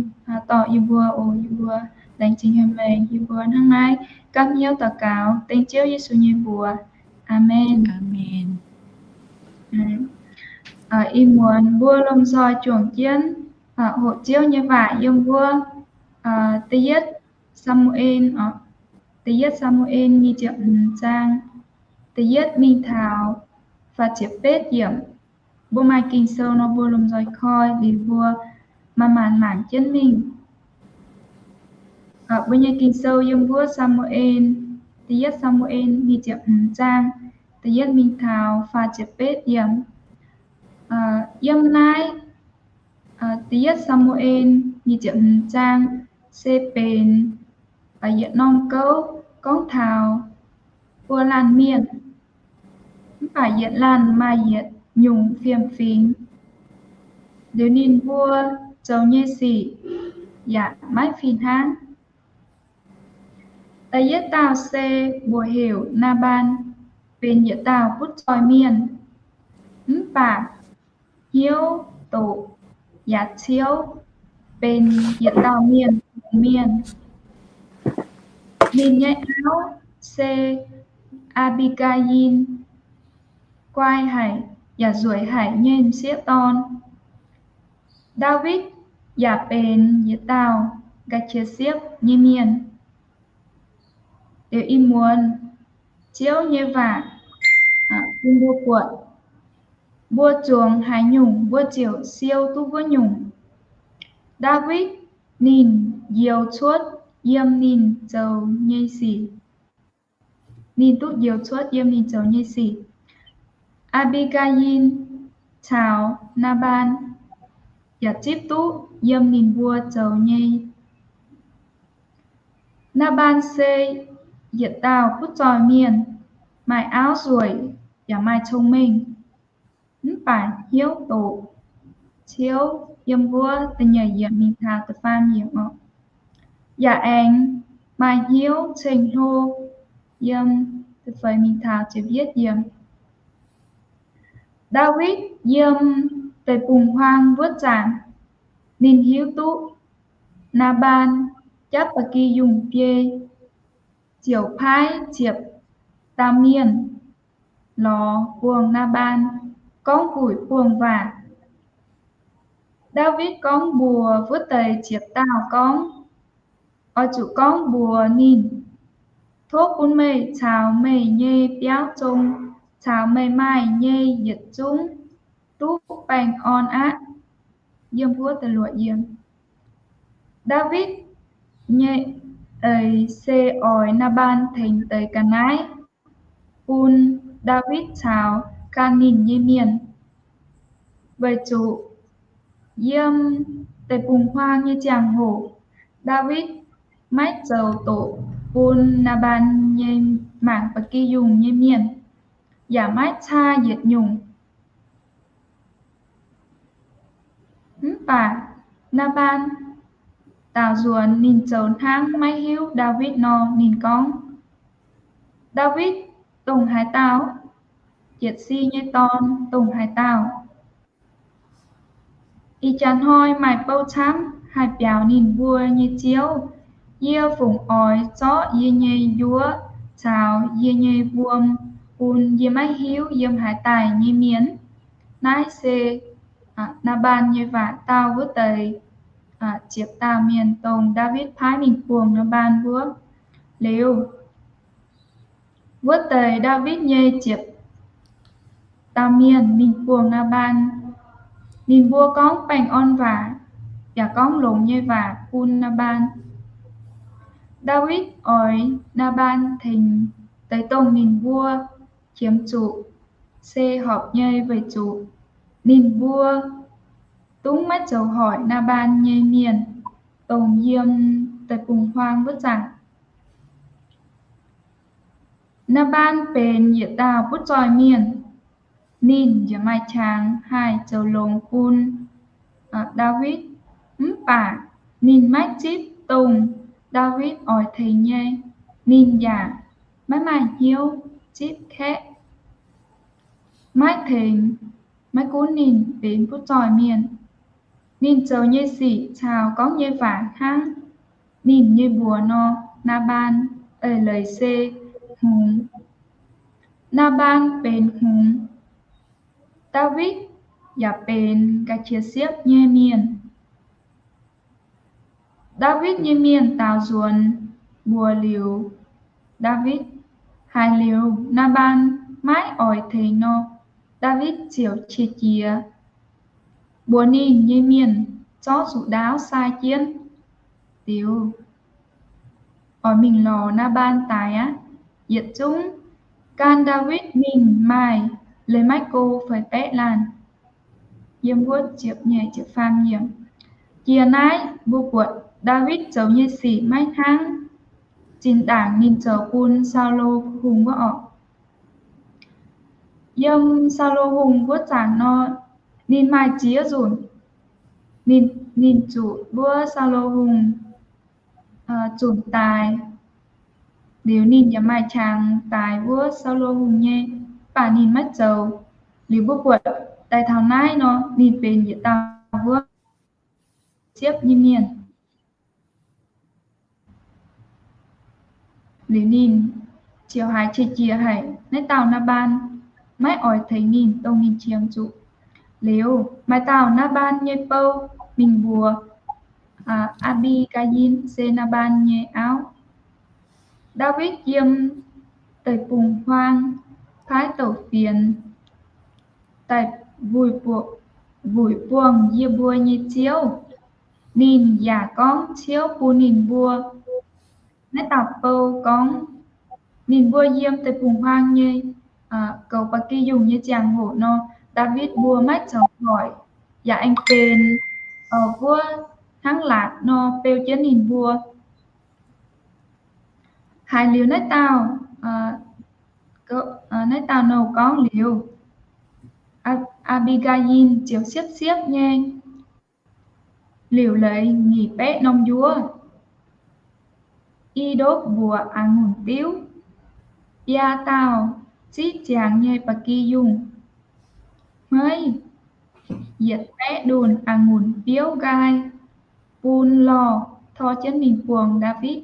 dorh yie mbuo oc. Yie mbuo laengz zingh haic meih, yie mbuo hnangv naaiv gapv hnyouv daux gaux dengv Ziouv Yesu nyei mbuox. Aamen. Ih muonz mbuo lomh nzoih juangc jienv hoqc Ziouv nyei waac yiem wuov da'yietv Saa^mu^en, da'yietv Saa^mu^en nyic ziepc hmz zaang, da'yietv mingh taux faah ziepc betv yiemc. Mbuo maaih Ging-Sou nor mbuo lomh nzoih koi liuz mbuo manc-manc mangc jienv mingh. Mbuo nyei Ging-Sou yiem wuov Saa^mu^en, da'yietv Saa^mu^en nyic ziepc hmz zaang, da'yietv mingh taux faah ziepc betv yiemc. Yiem naaiv da'yietv Saa^mu^en nyic ziepc hmz zaang se benx yietc norm gouv gorngv taux buo laanh mienh. Mv baac yietc laanh maaih yietc nyungc fiem-fingx, liuz ninh mbuo zoux nyei sic yaac maiv fih hnangv. Da'yietv dauh se mbuox heuc Naa^mbaan, benx yietc dauh butv zoih mienh, mv baac hnyouv doqc yaac ciouv, benx yietc dauh mienh hungx mienh. Ninh nyei auv se Aa^mbi^gaa^yin, guai haic yaac nzueic haic nyei m'sieqv dorn. Ndaawitv yaac benx yietc dauh ga'qiex siepv nyei mienh. Liuz ih muonz Ziouv nyei waac bun mbuo buatc, mbuo zuangx haaix nyungc mbuo ziouc siou duqv wuov nyungc. Ndaawitv ninh njoux cuotv yiem ninh zoux nyei sic. Ninh duqv njoux cuotv yiem ninh zoux nyei sic. Aa^mbi^gaa^yin caux Naa^mbaan yaac zipv duqv yiem ninh mbuo zoux nyei. Naa^mbaan se yietc dauh butv zoih mienh, maaih auv nzueic yaac maaih cong-mengh, mv baac hnyouv doqc ciouv yiem wuov da'nyeic yiemc mingh taux da'faam yiemc oc. Yaac aengx maaih hnyouv ceng-hlo yiem da'feix mingh taux ziepc yietv yiemc. Ndaawitv yiem deic-bung-huaang wuov zanc, ninh hiuv duqv Naa^mbaan japv ba'gi yungh biei ziouc paaiv ziepc dauh mienh lorz buangh Naa^mbaan, gorngv gueic buangh waac. Ndaawitv gorngv mbuox wuov deix ziepc dauh gorngv, Oix zuqc gorngv mbuox ninh, Tov bun meih caux meih nyei biauv zong caux meih maaih nyei yietc zungv duqv baengh orn aqv. Yiem wuov da'luoqc yiem. Ndaawitv nyei eix se oix Naa^mbaan tengx deix ga'naaiv bun Ndaawitv caux gan ninh nyei mienh. Weic zuqc yiem deic-bung-huaang nyei ziangh hoc, Ndaawitv maiv zoux doqc bun Naa^mbaan nyei mangc ba'gi yungh nyei mienh, yaac maiv caa yietc nyungc. Mv baac Naa^mbaan daaux nzuonx ninh zoux hnangv maiv hiuv Ndaawitv nor, ninh gorngv, Ndaawitv dongh haaix dauh? Jietc si nyei dorn dongh haaix dauh? Ih jaax hnoi maaih bou camv haih biaux ninh mbuo nyei ziouv. Yie fungc oix zorqv yie nyei njuov caux yie nyei wuom bun yie maiv hiuv yiem haaix daaih nyei mienh. Naaiv se Naa^mbaan nyei waac dauh wuov deix ziepc dauh mienh dongh Ndaawitv paaiv mingh buangh Naa^mbaan wuov. Liuz, wuov deix Ndaawitv nyei ziepc dauh mienh mingh buangh Naa^mbaan. Ninh mbuo gorngv baengh orn waac, yaac gorngv longx nyei waac bun Naa^mbaan. Ndaawitv oix Naa^mbaan tengx deix dongh ninh mbuo qiemx zuqc se horpc nyei weic zuqc ninh mbuo dungv maiv zoux hoic Naa^mbaan nyei mienh, dongh yiem deic-bung-huaang wuov zanc. Naa^mbaan benx yietc dauh butv zoih mienh. Ninh yaac maaih qangx haih zoux longx bun Ndaawitv, mv baac ninh maiv zipv dongh Ndaawitv oix tengx nyei. Ninh yaac maiv maaih hnyouv zipv kaeqv. Maiv tengx, maiv gunv ninh benx butv zoih mienh, ninh zoux nyei sic caux gorngv nyei waac hnangv ninh nyei mbuox nor, Naa^mbaan eix leiz se hngongx. Naa^mbaan benx hngongx. Ndaawitv yaac benx ga'qiex siepv nyei mienh. Ndaawitv nyei mienh daaux nzuonx mbuox liuz Ndaawitv haiz liuz Naa^mbaan maiv oix tengx nor, Ndaawitv ziouc qiex jiez mbuox ninh nyei mienh zorqv nzuqc ndaauv sai jienv liuz, oix mingh lorz Naa^mbaan daix aqv. Yietc zungv gan Ndaawitv mingh maaih leiz maiv go feix baeqv laanh. Yiem wuov ziepc nyeic ziepc faam yiemc. Jiex naaiv mbuo buatc Ndaawitv zoux nyei sic maiv hnangv zinh ndaangc ninh zoux bun Saulo hungh wuov orqc. Yiem Saulo hungh wuov zanc nor, ninh maaih ziex nzunc. Ninh, ninh zuqc wuov Saulo hungh zunc daaih. Liuz ninh yaac maaih qangx daaih wuov Saulo hungh nyei, mv baac ninh maiv zoux. Liuz mbuo buatc daaih taux naaiv nor, ninh benx yietc dauh wuov siepv nyei mienh. Liuz ninh ziouc haiz qiex jiez haic, naaiv dauh Naa^mbaan maiv oix tengx ninh, dongh ninh qiemx zuqc. Liuz maaih dauh Naa^mbaan nyei bou mingh mbuox Aa^mbi^gaa^yin, se Naa^mbaan nyei auv, Ndaawitv yiem deic-bung-huaang paaiv douc fienx daaih wuic buangh yie mbuo nyei ziouv. Ninh yaac gorngv ciouv bun ninh mbuo. Naaiv dauh bou gorngv ninh mbuo yiem deic-bung-huaang nyei goux ba'gi yungh nyei ziangh hoc nor, Ndaawitv mbuo maiv zoux hoic, yaac aengx benx wuov hnangv laatc nor beu jienv ninh mbuo. Haiz liuz naaiv dauh, naaiv dauh nouh gorngv liuz, Aa^mbi^gaa^yin ziouc siepv-siepv nyei liuc leiz nyic baeqv norm njuov, i ndopv mbuoqc a'ngunc diuv, biaa dauh ziqv ziangx nyei ba'gi yungh, hmeiv yietc baeqv ndunh a'ngunc biouv nqaai bun lorh tor jienv mingh buangh Ndaawitv.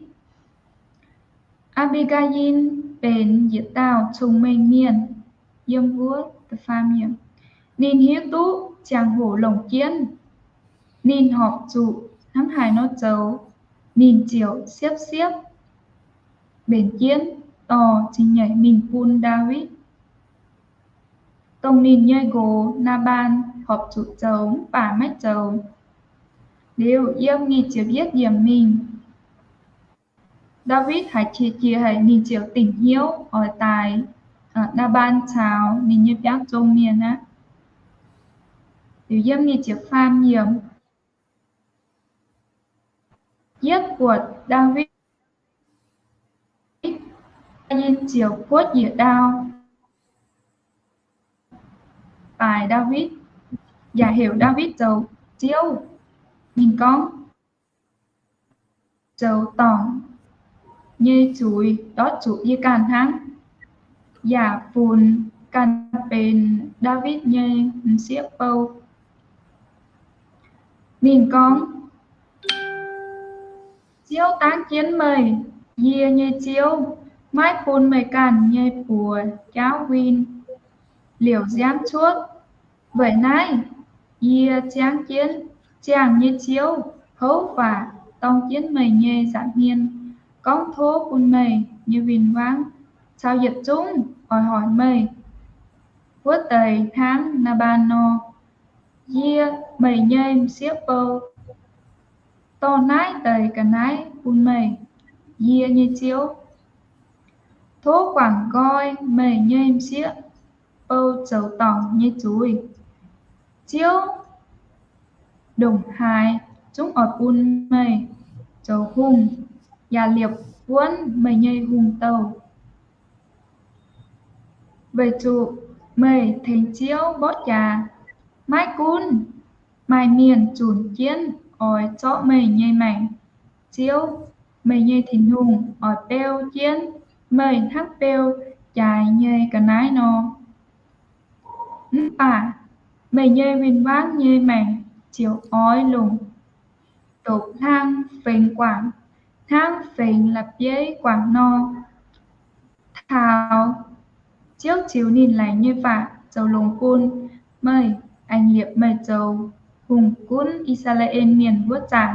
Aa^mbi^gaa^yin benx yietc dauh cong-mengh mienh. Yiem wuov, ninh hiuv duqv ziangh hoc longc jienv, ninh horpc zuqc hnangv haaix nor zoux, ninh ziouc siepv-siepv mbenc jienv dorh cingx nyeic mingh bun Ndaawitv, dongh ninh nyei nqox Naa^mbaan horpc zuqc zoux mv baac maiv zoux. Liuz yiem nyic ziepc yietv yiemc mingh, Ndaawitv haiz qiex jiez haic, ninh ziouc dingc hnyouv oix daix Naa^mbaan caux ninh nyei biauv zong mienh aqv. Liuz yiem nyic ziepc faam yiemc, yietv buatc Ndaawitv, Aa^mbi^gaa^yin ziouc puotv njiec ndau baaix Ndaawitv, yaac heuc Ndaawitv zoux ziouv. Ninh gorngv, zoux dorngc nyei zuiz ndortv zuqc yie ganh hnangv, yaac funx ganh benx Ndaawitv nyei m'sieqv bou. Ninh gorngv, Ziouv dangv jienv meih, yie nyei Ziouv, maiv bun meih ganh nyei buoz jaauv win liouc nziaamv cuotv. Weic naaiv yie ziangv jienv ziangh nyei Ziouv houv waac dorng jienv meih nyei nza'hmien gorngv tov bun meih nyei win-wangv caux yietc zungv oix hoic meih wuov deix hnangv Naa^mbaan nor. Yie, meih nyei m'sieqv bou, dorh naaiv deix ga'naaiv bun meih, yie nyei Ziouv. Tov guangc nqoi meih nyei m'sieqv bou zoux dorngc nyei zuiz. Ziouv ndongc haaix zungv oix bun meih zoux hungh, yaac liepc buonv meih nyei hungh douh. Weic zuqc meih tengx Ziouv mborqv jaax, maiv gunv maaih mienh zunc jienv oix zorqv meih nyei maengc. Ziouv, meih nyei Tin-Hungh, oix beu jienv meih hnangv beu jaaix nyei ga'naaiv nor. Mv baac meih nyei win-wangv nyei maengc ziouc oix longc ndopv-hlang fengx guangc, hnangv fengx la'bieiv guangc nor. Taux Ziouv ziux ninh laengz nyei waac zoux longx bun meih, aengx liepc meih zoux hungh gunv I^saa^laa^en Mienh wuov zanc,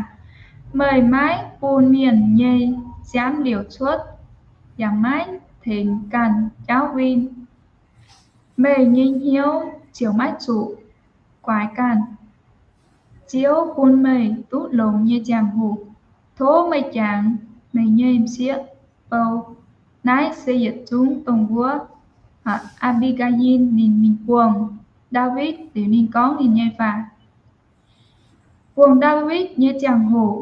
meih maiv bun mienh nyei nziaamv liouc cuotv, yaac maiv tengx ganh jaauv win. Meih nyei hnyouv ziouc maiv zuqc guaix ganh. Ziouv bun meih duqv longx nyei ziangh hoc, tov meih jangx meih nyei m'sieqv bou. Naaiv se yietc zungv dongh wuov Aa^mbi^gaa^yin ninh mingh buangh Ndaawitv liuz ninh gorngv ninh nyei waac. Buangh Ndaawitv nyei ziangh hoc,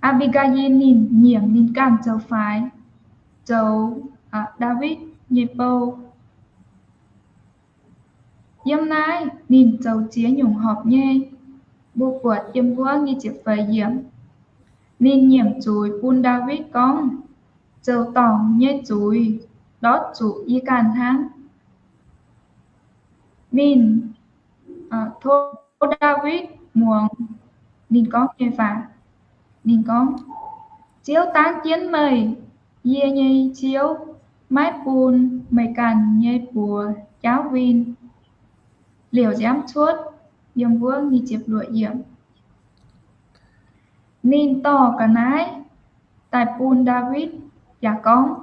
Aa^mbi^gaa^yin ninh nyiemc ninh ganh zoux faix, zoux Ndaawitv nyei bou. Yiem naaiv ninh zoux ziex nyungc horpc nyei. Mbuo buatc yiem wuov nyic ziepc feix yiemc, ninh nyiemc zuiz bun Ndaawitv gorngv, zoux dorngc nyei zuiz ndortv zuqc yie ganh hnangv. Ninh tov Ndaawitv muangx ninh gorngv nyei waac. Ninh gorngv, Ziouv dangv jienv meih, yie nyei Ziouv, maiv bun meih ganh nyei buoz jaauv win liouc nziaamv cuotv. Yiem wuov nyic ziepc luoqc yiemc, ninh dorh ga'naaiv daaih bun Ndaawitv yaac gorngv,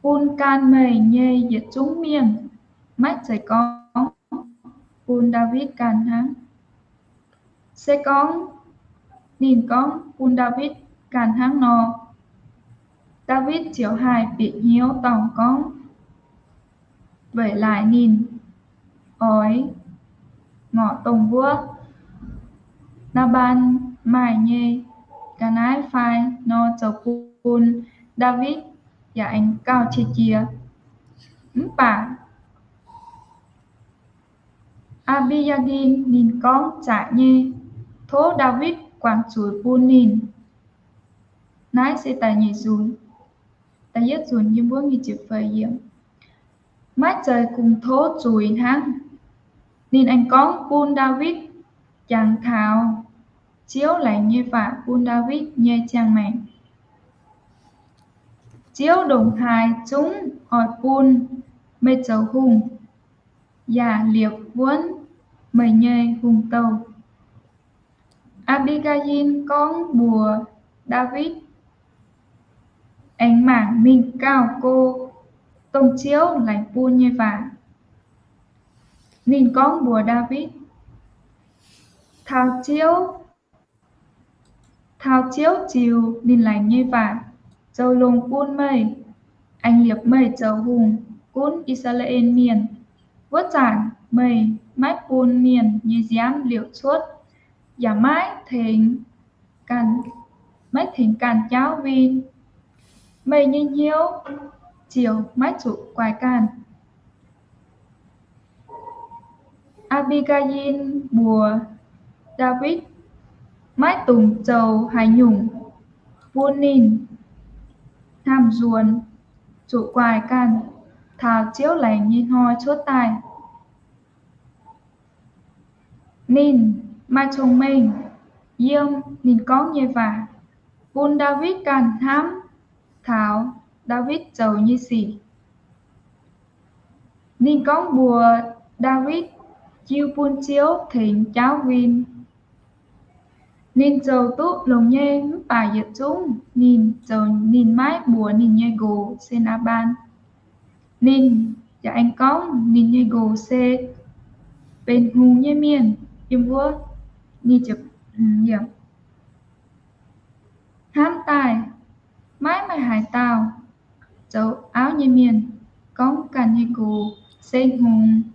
bun gan meih nyei yietc zungv mienh, maiv zeiz gorngv bun Ndaawitv ganh hnangv. Se gorngv ninh gorngv bun Ndaawitv ganh hnangv nor, Ndaawitv ziouc haih bieqc hnyouv dorngc gorngv, weic laaix ninh oix ngorc dongh wuov Naa^mbaan maaih nyei ga'naaiv fai nor zoux bun Ndaawitv yaac aengx gauh qiex jiez. Mv baac Aa^mbi^yaa^lin ninh gorngv zaqc nyei, tov Ndaawitv guangc zuiz bun ninh. Naaiv se da'nyeic nzunc, da'yietv nzunc yiem wuov nyic ziepc feix yiemc. Maiv zeiz kungx tov zuiz hnangv, ninh aengx gorngv bun Ndaawitv jangx taux Ziouv laengz nyei waac bun Ndaawitv nyei ziangh maengc. Ziouv ndongc haaix zungv oix bun meih zoux hungh, yaac liepc wuonv meih nyei hungh douh. Aa^mbi^gaa^yin gorngv mbuox Ndaawitv aengx mangc mingh gauh go dongh Ziouv laengz bun nyei waac. Ninh gorngv mbuox Ndaawitv, Taux Ziouv, taux Ziouv ziux ninh laengz nyei waac zoux longx bun meih, aengx liepc meih zoux hungh gunv I^saa^laa^en Mienh. Wuov zanc meih maiv bun mienh nyei nziaamv liouc cuotv, yaac maiv tengx ganh, maiv tengx ganh jaauv win. Meih nyei hnyouv ziouc maiv zuqc guaix ganh. Aa^mbi^gaa^yin mbuox Ndaawitv maiv dungx zoux haaix nyungc bun ninh hnamv nzuonx zuqc guaix ganh taux Ziouv laengz nyei hnoi cuotv daaih. Ninh maaih cong-mengh yiem ninh gorngv nyei waac, bun Ndaawitv ganh hnamv taux Ndaawitv zoux nyei sic. Ninh gorngv mbuox Ndaawitv jiu bun Ziouv tengx jaauv win. Ninh zoux duqv longx nyei, mv baac yietc zungv ninh zoux, ninh maiv mbuox ninh nyei nqox se Naa^mbaan. Ninh yaac aengx gorngv ninh nyei nqox se benx hngongx nyei mienh. Yiem wuov nyic ziepc, hnamv daaih maiv maaih haaix dauh zoux auv nyei mienh gorngv ganh nyei nqox se hngongx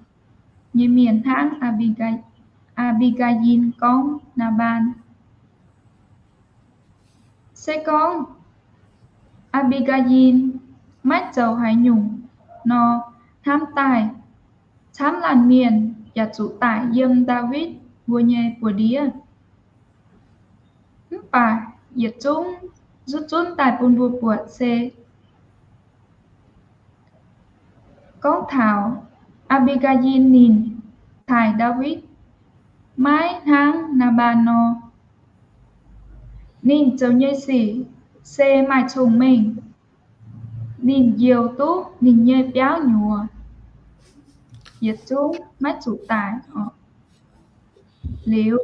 nyei mienh hnangv Aa^mbi^gaa^yin gorngv Naa^mbaan. Se gorngv Aa^mbi^gaa^yin maiv zoux haaix nyungc nor, hnamv daaih camv laanh mienh yaac zuqc daic yiem Ndaawitv mbuo nyei buoz-ndiev. Mv baac yietc zungv zuqc zunv daaih bun mbuo buatc se gorngv taux Aa^mbi^gaa^yin ninh caiv Ndaawitv maiv hnangv Naa^mbaan nor. Ninh zoux nyei sic se maaih cong-mengh. Ninh njoux duqv ninh nyei biauv nyuoz, yietc zungv maiv zuqc daic orqc. Liuz,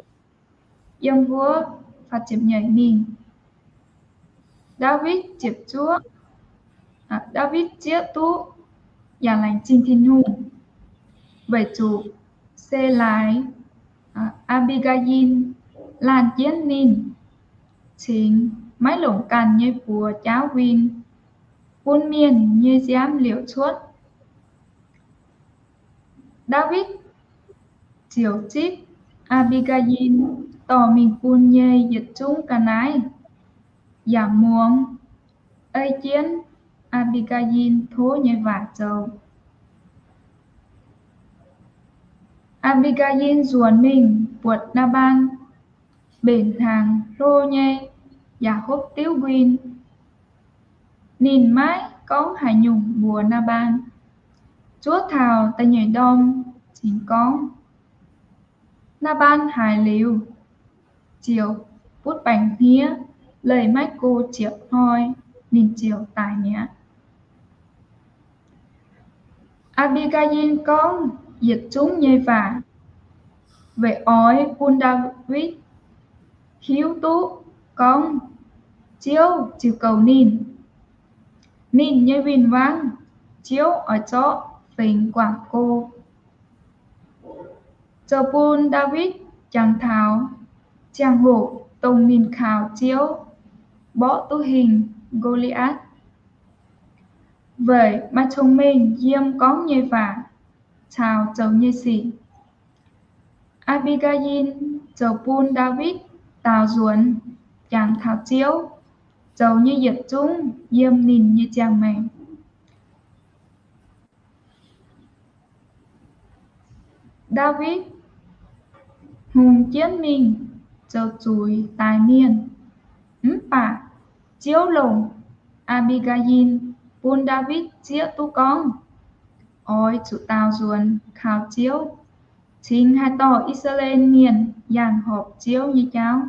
yiem wuov faah ziepc nyeic mingh, Ndaawitv ziepc zuoqv, Ndaawitv zieqv duqv yaac laengz zingh Tin-Hungh, weic zuqc se laaix Aa^mbi^gaa^yin laanh jienv ninh cingx maiv longc ganh nyei buoz jaauv win, bun mienh nyei nziaamv liouc cuotv. Ndaawitv ziouc zipv Aa^mbi^gaa^yin dorh mingh bun nyei yietc zungv ga'naaiv, yaac muangx ei jienv Aa^mbi^gaa^yin tov nyei waac zoux. Aa^mbi^gaa^yin nzuonx mingh buatc Naa^mbaan mbenc hnaangx hlo nyei yaac hopv diuv nquin. Ninh maiv gorngv haaix nyungc mbuox Naa^mbaan. Zuov taux da'nyeic ndorm cingx gorngv, Naa^mbaan haiz liuz, ziouc butv baengc hniev, leih maiv go ziepc hnoi, ninh ziouc daic mi'aqv. Aa^mbi^gaa^yin gorngv yietc zungv nyei waac weic oix bun Ndaawitv hiuv duqv gorngv Ziouv ziouc goux ninh. Ninh nyei win-wangv Ziouv oix zorqv fengx guangc go, zoux bun Ndaawitv jangx taux ziangh hoc dongh ninh kaux Ziouv mborqv duqv hingh Go^li^aatc. weic maaih cong-mengh yiem gorngv nyei waac caux zoux nyei sic. Aa^mbi^gaa^yin ziouc bun Ndaawitv daaux nzuonx jangx taux Ziouv zoux nyei yietc zungv yiem ninh nyei ziangh maengc. Ndaawitv hngongx jienv mingh zoux zuiz daix mienh. Mv baac Ziouv longc Aa^mbi^gaa^yin bun Ndaawitv zieqv duqv gorngv oix zuqc daaux nzuonx kaux Ziouv, cingx haih dorh I^saa^laa^en Mienh yangh horpc Ziouv nyei jauv.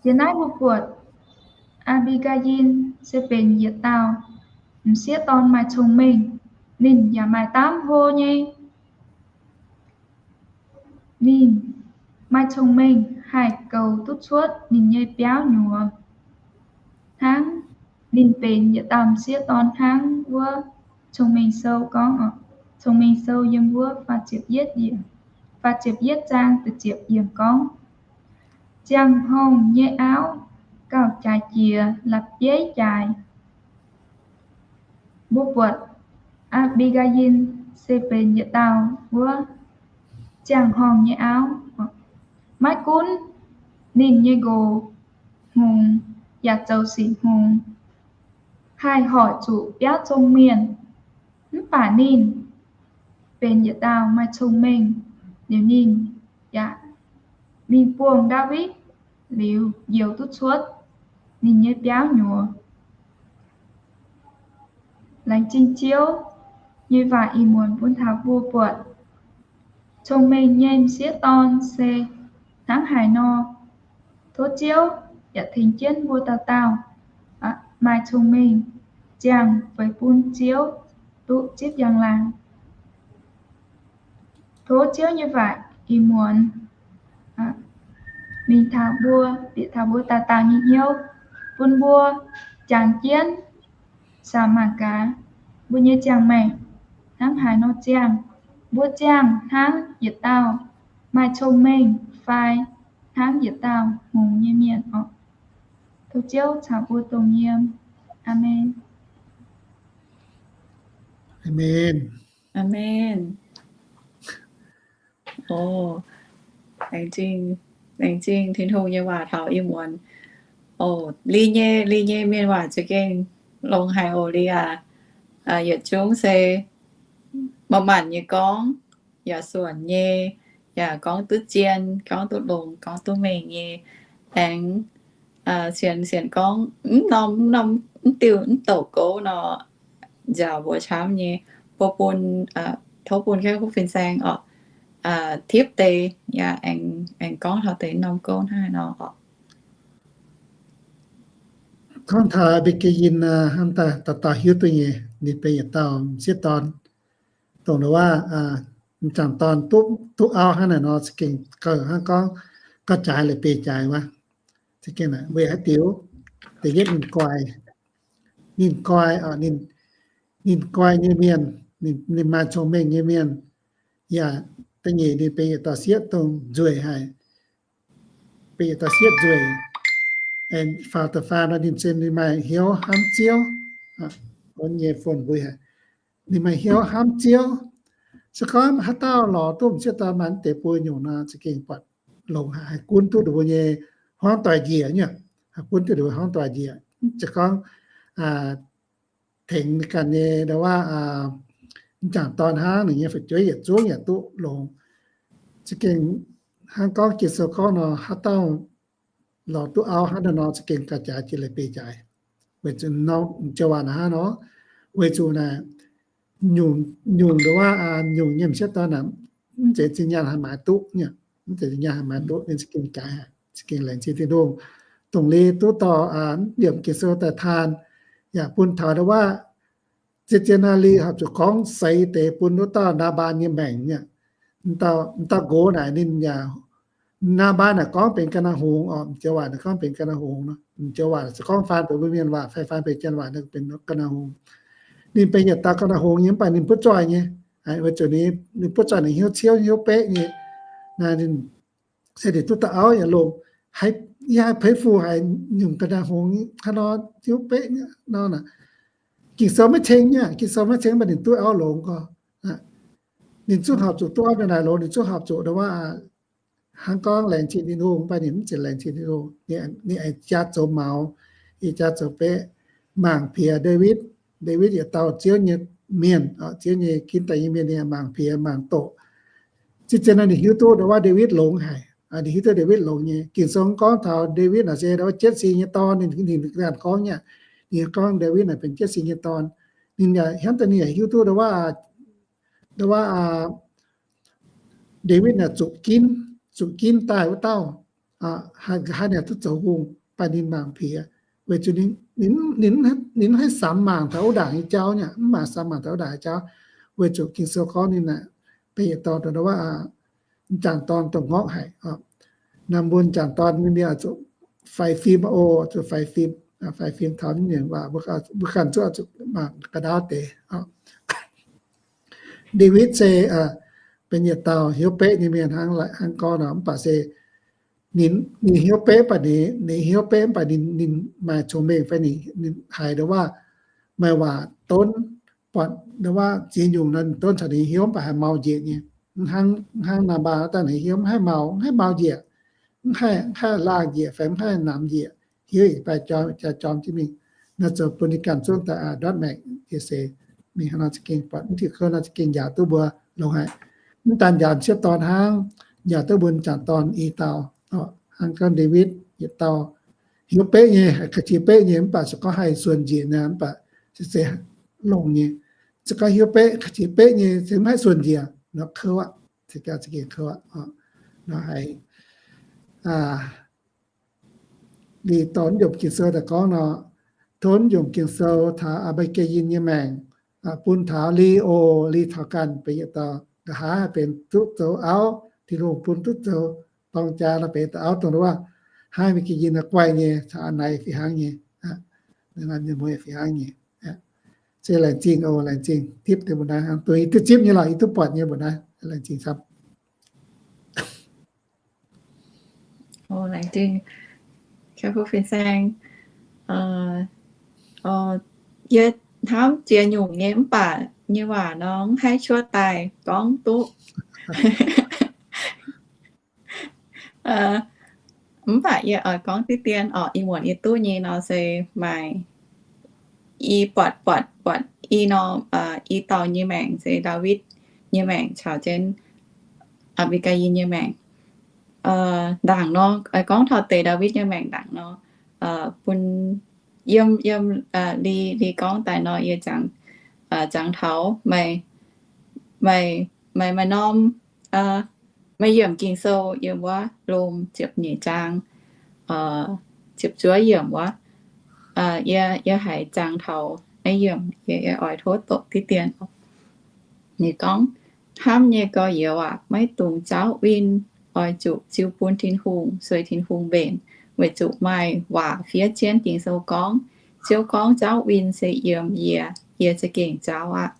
Yiem naaiv mbuo buatc Aa^mbi^gaa^yin se benx yietc dauh m'sieqv dorn maaih cong-mengh. Ninh yaac maaih daamv hlo nyei. Ninh maaih cong-mengh haih goux duqv cuotv ninh nyei biauv nyuoz, hnangv ninh benx yietc dauh m'sieqv dorn hnangv wuov Cong-Mengh Sou gorngv oc. Cong-Mengh Sou yiem wuov faah ziepc yietv zaang da'ziepc yiemc gorngv, ziangh horngh nyei auv gauh jaaix jiex la'bieiv jaaix. Mbuo buatc Aa^mbi^gaa^yin se benx yietc dauh wuov ziangh horngh nyei auv. Maiv gunv ninh nyei nqox hngongx yaac zoux sic hngongx, haih hoic zuqc biauv zong mienh, mv baac ninh benx yietc dauh maaih cong-mengh. Liuz ninh yaac mingh buangh Ndaawitv liuz njoux duqv cuotv ninh nyei biauv nyuoz. Laengz zingh Ziouv nyei waac ih muonz bun taux mbuo buatc cong-mengh nyei m'sieqv dorn se hnangv haaix nor. Tov Ziouv yaac tengx jienv mbuo dauh dauh maaih cong-mengh ziangh feix bun Ziouv duqv zipv njang-laangc. Tov Ziouv nyei waac ih muonz mingh taux mbuo, bieqc taux mbuo dauh dauh nyei hnyouv, bun mbuo jangx jienv samx mangc gaax mbuo nyei ziangh maengc hnangv haaix nor ziangh. Mbuo ziangh hnangv yietc dauh maaih cong-mengh fai hnangv yietc dauh hngongx nyei mienh orqc? Tov Ziouv caux mbuo dongh yiem. Aamen. Aamen. Aamen. Laengz zingh, laengz zingh Tin-Hungh nyei waac taux ih muonz. O, li nyei, li nyei mienh waac za'gengh longx haic oc, li aac. Yietc zungv se manc-manc nyei gorngv, yaac suonc nyei, yaac gorngv duqv zien, gorngv duqv longx, gorngv duqv mengh nyei. Aengx sienx, sienx gorngv mv norm, mv norm, mv diuh, mv douc gouv nor, nziaauc mbuox camv nyei. Mbuo bun, tov bun kaiv kuv fin-saeng oc, tipv deix yaac aengx gorngv taux deix norm gouv hnangv haaix nor oc. Gorngv taux Aa^mbi^gaa^yin, hnamv daaih dauh dauh hiuv duqv nyei, ninh benx yietc dauh m'sieqv dorn, dongh ndongc waac, m'jangc dorn duqv auv hnangv naaic nor, za'gengh gauh hnangv gorngv gauh jaaix leiz beiv jaaix wuov. Za'gengh weic haaix diuc? Da'yietv ninh guai, ninh guai, ninh guai nyei mienh, ninh maaih cong-mengh nyei mienh. Yaac da'nyeic ninh benx yietc dauh sieqv dongh nzueic haic, benx yietc dauh sieqv nzueic. Faaux da'faam nor ninh se ninh maaih hnyouv hnamv Ziouv, nyei fon mbui haic. Ninh maaih hnyouv hnamv Ziouv. Se gorngv haaix dauh lorz duqv m'sieqv dorn maaih deix buo nyungc nor, za'gengh buatc longx haic, haih gunv duqv ninh mbuo nyei hmuangv doic njiec nyei, haih gunv duqv ninh mbuo hmuangv doic njiec. Mv zeiz gorngv tengx ganh nyei ndau wuov m'jangc dorn hnangv, ninh nyei fu'jueiv yietc zungv yaac duqv longx. Za'gengh hnangv gorngv Ging-Sou gorngv nor, haaix dauh lorz duqv auv hnangv naaiv nor, za'gengh gauh jaaix jiex leiz beiv jaaix. Weic zuqc nor, m'jangc waac naaic hnangv nor, weic zuqc naaic nyungc, nyungc ndau wuov nyungc nyei m'sieqv dorn naaic, mv zeiz zinh nyaanh haih maaiz duqv nyei, mv zeiz zinh nyaanh haih maaiz duqv, ninh za'gengh jaaix, za'gengh laengz zingh Tin-Hungh, dongh liuz duqv dorh liemh Ging-Sou daaih taan, yaac bun taux ndau wuov zien-zien naaiv liuz horpc zuqc gorngv seix deix bun wuov dauh Naa^mbaan nyei maengc nyei. M'dauh nqox naaic ninh yaac, Naa^mbaan naaic gorngv benx ga'naaiv hngongx oc, m'jangc waac naaic gorngv benx ga'naaiv hngongx nor, m'jangc waac se gorngv faan benx mbuo mienh waac fai faan benx janx waac naaic benx ga'naaiv hngongx. Ninh benx yietc dauh ga'naaiv hngongx nyei, mv baac ninh butv zoih nyei. Weic zuqc ninh butv zoih, ninh hnyouv ciouv hnyouv beqv nyei. Naaiv ninh se ninh duqv dauh auv yaac longx, yie haih peix fuqv haic nyungc ga'naaiv hngongx hnangv nor, ciouv beqv nor naaic. Ging-Sou maiv ceng nyei, Ging-Sou maiv ceng, mv baac ninh duqv auv longx gorx. Ninh zungv horpc zuqc duqv auv ndongc naaic longx, ninh zungv horpc zuqc ndongc wuov hnangv gorngv laengz zingh Tin-Hungh, mv baac ninh mv zeiz laengz zingh Tin-Hungh. Ninh aengx jaa zoux maux, ninh jaa zoux beqv, mangc piex Ndaawitv. Ndaawitv yietc dauh Ziouv nyei mienh, Ziouv nyei ginv daaih nyei mienh, ninh mangc piex mangc doqc. Zien-zien nor ninh hiuv duqv ndongc wuov Ndaawitv longx haic. Ninh hiuv duqv Ndaawitv longx nyei. Ging-Sou gorngv taux Ndaawitv naaic se ndongc wuov jietv sin nyei dorn, ninh, ninh ganh gorngv nyei. Ninh gorngv Ndaawitv naaic benx jietv sin nyei dorn. Ninh yaac hnamv daaih ninh yaac hiuv duqv ndongc wuov, ndongc wuov Ndaawitv naaic zuqc ginv, zuqc ginv daaih wuov dauh, haaix nor duqv zoux hungh, mv baac ninh mangc piex, weic zuqc ninh, ninh mv haih samx mangc taux wuov ndaangc nyei jauv nyei, mv mangc samx mangc taux wuov ndaangc nyei jauv, weic zuqc Ging-Sou gorngv ninh naaic benx yietc dauh ndongc wuov m'jangc dorn dongh ngorqv haic. Naaiv mbuo m'jangc dorn ninh oix zuqc faix fim oc, zuqc faix fim, faix fim taux nyungc waac mbuo ganh zuqc oix zuqc mangc ga'ndaauv deix. Ndaawitv se benx yietc dauh hnyouv beqv nyei mienh hnangv, hnangv gorngv nor, mv baac se ninh, ninh hnyouv beqv, mv baac ninh, ninh hnyouv beqv mv baac ninh, ninh maaih cong-mengh fai ninh, ninh haiz ndongc wuov maaih waac donv, buatc ndongc wuov ziex nyungc nor donv caux ninh hnyouv, mv baac haih mau njiec nyei. Hnangv, hnangv Naabaa daaih ninh hnyouv mv haih mau, mv haih mau njiec, mv haih, mv haih laangh njiec fai mv haih namx njiec, hnyouv yietc baeqc jorm, jaa jorm jienv mingh. Naaiv zoux bun ninh ganh zungv daaih ndortv maengc jiex seix. Mingh hnangv nor za'gengh buatc mv diuh kouv nor za'gengh njaaux duqv mbuo longx haic. Mv daan njaaux m'sieqv dorn hnangv, njaaux duqv mbuo m'jangc dorn i dauh. Hnangv gorngv Ndaawitv yietc dauh hnyouv beqv nyei, ka'jiex beqv nyei, mv baac se gorngv haih suonc njiec naaic, mv baac se, se longx nyei. Se gorngv hnyouv beqv, ka'jiex beqv nyei, se mv haih suonc njiec nor, kouv aqv, se gengh kouv aqv. Nor haiz liuz dorh naaiv nyungc Ging-Sou daaih gorngv nor, tov naaiv nyungc Ging-Sou taux Aa^mbi^gaa^in nyei maengc, bun taux Li^o, Li taux ganh benx yietc dauh nqa'haav haih benx duqv zoux auv, Tin-Hungh bun duqv zoux dorng jaa nor benx dauh auv dongh wuov, hnangv Aa^mbi^gaa^in nor guaih nyei, caux a'naix fih hnangv nyei, fih hnangv nyei. Se laengz zingh oc, laengz zingh tipv deix mbuo naaiv, dongh yie duqv zipv nyei lorqc, yie duqv buatc nyei mbuo naaiv, laengz zingh camv. Laengz zingh, Fin-Saeng. Yie hnamv ziex nyungc nyei mv baac nyei waac nor mv haih cuotv daaih gorngv duqv. Mv baac yie oix gorngv diqv dien orqc, ih muonz yie duqv nyei nor se maaih i buatc, buatc, buatc i nor, i dauh nyei maengc se Ndaawitv nyei maengc caux jienv Aa^mbi^gaa^in nyei maengc. Ndaangc nor, gorngv taux deix Ndaawitv nyei maengc ndaangc nor, bun yiem, yiem, li, li gorngv daaih nor yie ziangx, ziangx taux maaih, maaih, maaih norm, maaih yiemc Ging-Sou yiem wuov Lom ziepc nyeic zaang, ziepc zuov yiemc wuov, yie, yie haiz ziangx taux naaiv yiemc, yie, yie oix tov doqc diqv dien. Ninh gorngv, hnamv nyei gorx-youz aac, maiv dungx zaauv win, oix zuqc ziux bun Tin-Hungh, sueih Tin-Hungh mbenc, weic zuqc maaih waac fiev jienv Ging-Sou gorngv, Ziouv gorngv, zaauv win se yiem yie, yie za'gengh zaauv aqv.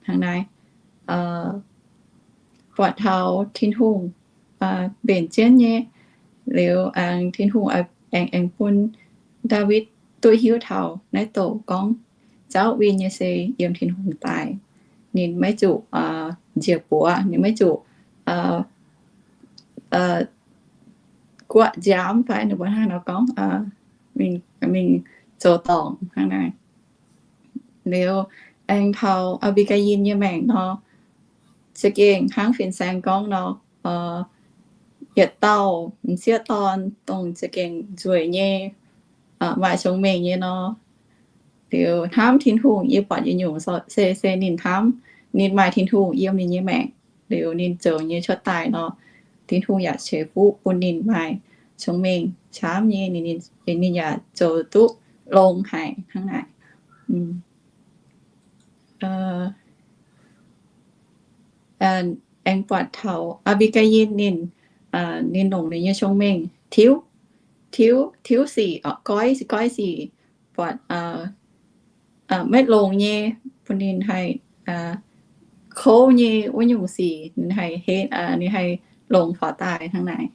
Hnangv naaiv, buatc taux Tin-Hungh mbenc jienv nyei, liuz aengx Tin-Hungh aengx, aengx bun Ndaawitv duqv hiuv taux naaiv douc gorngv zaauv win nyei se yiem Tin-Hungh daaih. Ninh maiv zuqc njiec buoz, ninh maiv zuqc guoqv nziaamv fai ninh mbuo hnangv nor gorngv, mingh zoux dorngc hnangv naaiv. Liuz aengx taux Aa^mbi^gaa^in nyei maengc nor, za'gengh hnangv Fin-Saeng gorngv nor, yietc dauh m'sieqv dorn dongh za'gengh nzueic nyei, maaih cong-mengh nyei nor. Liuz hnamv Tin-Hungh, yie buatc yietc nyungc se, se ninh hnamv, ninh maaih Tin-Hungh yiem ninh nyei maengc. Liuz ninh zoux nyei cuotv daaih nor, Tin-Hungh yaac ceix fuqv bun ninh maaih cong-mengh camv nyei, ninh yaac zoux duqv longx haic hnangv naaic. Aengx buatc taux Aa^mbi^gaa^in ninh, ninh longc ninh nyei cong-mengh tiuv, tiuv, tiuv sic, goiv, goiv sic, buatc maiv longx nyei, bun ninh haih kouv nyei wuov nyungc sic, ninh haih, ninh haih longc faaux daaih hnangv naaic,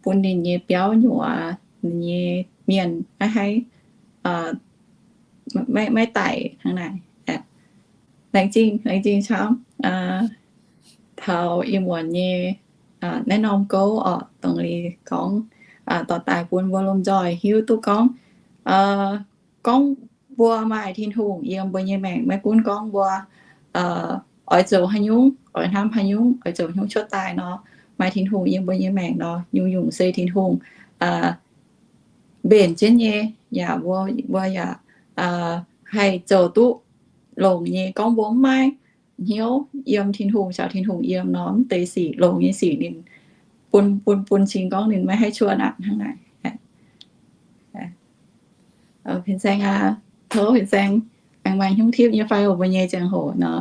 bun ninh nyei biauv nyuoz, ninh nyei mienh maiv haih maiv daic hnangv naaic. Laengz zingh, laengz zingh camv taux ih muonz nyei naaiv norm gouv oc, dongh liz gorngv dorh daaih bun mbuo lomh nzoih hiuv duqv gorngv, gorngv mbuo maaih Tin-Hungh yiem mbuo nyei maengc, maiv gunv gorngv mbuo oix zoux haaix nyungc, oix hnamv haaix nyungc, oix zoux haaix nyungc cuotv daaih nor, maaih Tin-Hungh yiem mbuo nyei maengc nor, nyungc-nyungc se Tin-Hungh mbenc jienv nyei. Yaac mbuo, mbuo yaac haih zoux duqv longx nyei. Gorngv mbuo mv maaih hnyouv yiem Tin-Hungh, caux Tin-Hungh yiem nor, mv deix sic, longx nyei sic ninh bun, bun, bun cing gorngv ninh maiv haih cuotv aqv hnangv naaic. Fin-saeng aac, tov fin-saeng aengx maaih hnyouv tipv nyei fai? Mbuo nyei ziangh hoc nor,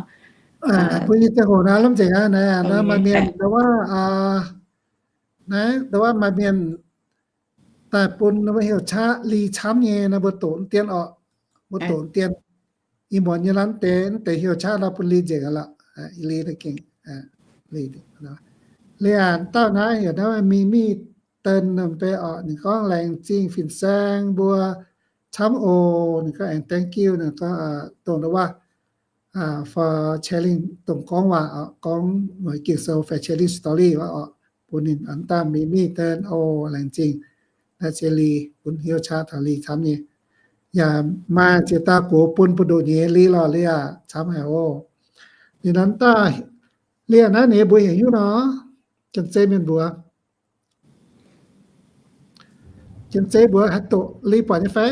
mbuo nyei ziangh hoc naaiv lamh nzengc aqv. Naaiv maaih mienh ndau wuov, naaiv ndau wuov maaih mienh daaih bun mbuo heuc qaqv Li camv nyei naaiv, mbuo doqc dien orqc. Mbuo doqc dien. Ih muonz nyei lamh deix, deix heuc qaqv nor bun Li nzengc lorqc. Li gengh, Li aac, dauh naaiv heuc naaiv Mingh Mingh Dien Mv Bei orqc. Ninh gorngv, laengz zingh fin-saeng mbuo camv oc. Ninh gorngv aengx thank you, ninh gorngv dongh ndau wuov for sharing, dongh gorngv waac, gorngv mueiz Ging-Sou, for sharing story wuov orqc, bun ninh aqv. Daaih Mingh Mingh Dien oc, laengz zingh. Naaiv se Li, bun heuc qaqv taux Li camv nyei. Yaac maaih ziex dauh gox bun mbu'ndongx nyei. Li lorqc, Li aac, camv haic oc. Ninh aqv, daaih Li aac, naaiv ninh mbuo heuc hnyouv nor, Janx-Zei mienh mbuox. Janx-Zei mbuox haih doqc Li buatc nyei fai?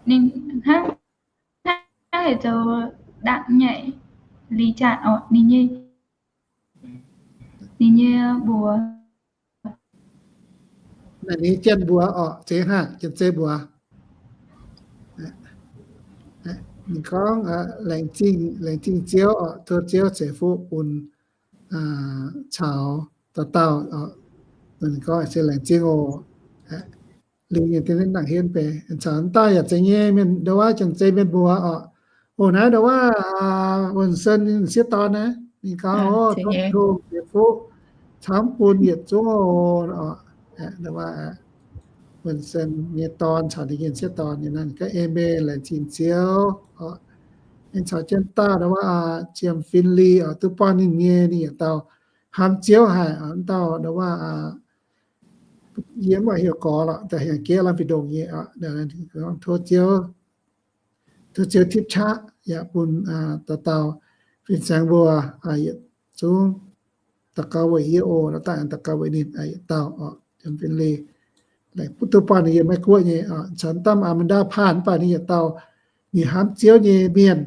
Ninh hnangv haaix zoux dangh nyei, Li Janx orqc, ninh nyei, ninh nyei mbuox. Naaiv ninh Janx mbuox orqc, zeiz hnangv Janx-Zei mbuox. Ninh gorngv, laengz zingh, laengz zingh Ziouv orqc, tov Ziouv ceix fuqv bun caux dauh dauh. Ninh gorngv se laengz zingh oc. Lingh nyei dien nangc henv bei caux dauh yaac zeiz nyei mienh, ndau wuov Janx-Zei mienh mbuox orqc. Oc, naaiv ndau wuov Wuonh Sen nyei sieqv dorn naaiv, ninh gorngv, oc, tov Tin-Hungh ceix fuqv camv bun yietc zungv oc. Ndau wuov Wuonh Sen nyei dorn caux ninh nyei sieqv dorn nyei naaiv, ninh gorngv, amen, laengz zingh Ziouv. Ninh caux jienv dauh ndau wuov Jiem Fin Li oc, duqv buangh ninh nyei, ninh yietc dauh hnamv Ziouv haic. Dauh ndau wuov yie mv oix heuc gorx lorqc, da'hiangx jieqv lamh fih ndongc nyei. Tov Ziouv, tov Ziouv tipv qaqv yaac bun dauh dauh fin-saeng mbuo yietc zungv daux gaux weic yie oc. Daaih daux gaux weic ninh yietc dauh oc. Jiem Fin Li, duqv buangh ninh yiem Meiv Guoqv nyei. Caux dauh Amanda Pan, mv baac ninh yietc dauh ninh hnamv Ziouv nyei mienh,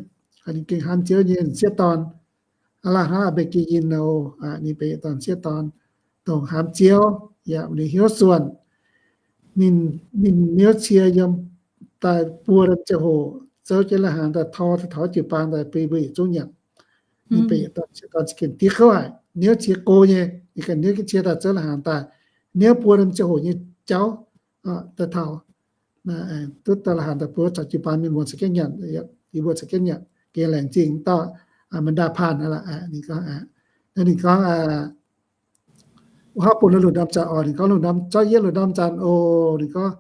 ninh gengh hnamv Ziouv nyei sieqv dorn. Aav la'haaix hnangv Abigail nor, ninh benx yietc dauh sieqv dorn dongh hnamv Ziouv yaac ninh hnyouv suonc. Ninh, ninh niouv cie yiem daaih buo ziangh hoc zouv jienv la'hnaangx daaih tor daaih taux jiu-baang daaih bun mbuo yietc zungv nyanc. Ninh benx yietc dauh sieqv dorn za'gengh div kouv haic, niouv cie go nyei. Ninh ganh niouv jienv cie daaih zouv la'hnaangx daaih, niouv buo ziangh hoc nyei jauv daaih taux, duqv daaih la'hnaangx daaih bun caux jiu-baang mienh muoz za'gengh nyanc, yie mbuo za'gengh nyanc, gengh laengz zingh dauh Amanda Pan aqv. Ninh gorngv, ninh gorngv, wuov bun lungh ndorm zanc oc, ninh gorngv lungh ndorm zorqv yietv lungh ndorm zanc oc. Ninh gorngv,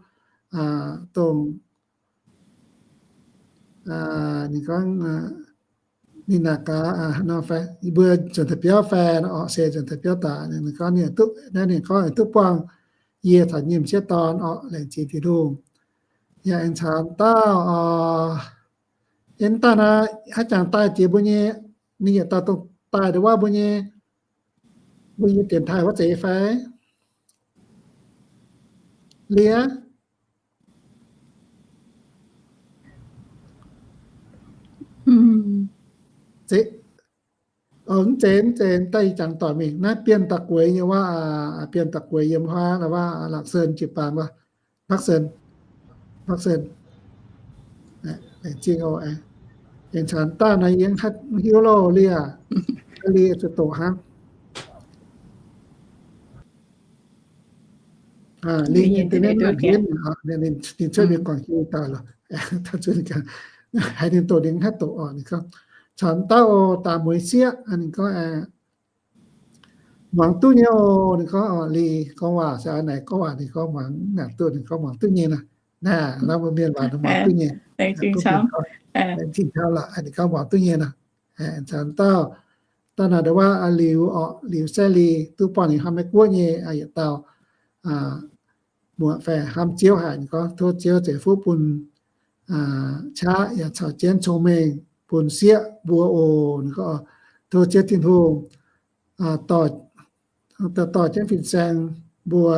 dongh, ninh gorngv, ninh naaic gaax nor fai, yie mbuo nzuonx deix biauv fai oc, se nzuonx deix biauv daaih. Ninh gorngv ninh duqv, naaiv ninh gorngv duqv buangh yie caux yie nyei m'sieqv dorn oc, laengz zingh Tin-Hungh. Yaac aengx caux dauh, aengx dauh naaiv haaix jangx daaih jiex mbuo nyei, ninh yietc dauh dongh daaih ndongc wuov mbuo nyei, mbuo nyei dienx taaih wuov zeiz fai? Lie? Mv zeiz, mv zeiz, daaih ih jangx doic mingh naaiv Bienh Da'gueix nyei wuov, Bienh Da'gueix yiem wuov, wuov Laangc Sen jiu-baang wuov, Bakv Sen, Bakv Sen. Laengz zingh oc. Aengx caux dauh naaiv yie mv hiuv loh, Lie, Lie zuqc doqc hnangv. Ninh cuotv mingh guangc hiuv daaih loh. Haiz ninh doqc ninh mv haih doqc oc. Ninh gorngv, caux dauh oc, daaih mueiz sieqv, ninh gorngv, Muangx duqv nyei oc. Ninh gorngv, liuz gorngv waac se naaic, gorngv waac ninh gorngv muangx, naaic duqv ninh gorngv muangx duqv nyei nor. Naaiv mbuo mienh waac muangx duqv nyei. Laengz zingh camv, ninh gorngv muangx duqv nyei nor. Caux dauh, dauh naaic ndau wuov liuz orqc, liuz Sai Li, duqv buangh ninh hnamv Meiv Guoqv nyei yietc dauh muoc fai hnamv Ziouv haic, ninh gorngv tov Ziouv ceix fuqv bun qaqv yaac caux jienv cong-mengh bun sieqv mbuo oc. Ninh gorngv tov Ziouv Tin-Hungh dorh, dorh jienv fin-saeng mbuo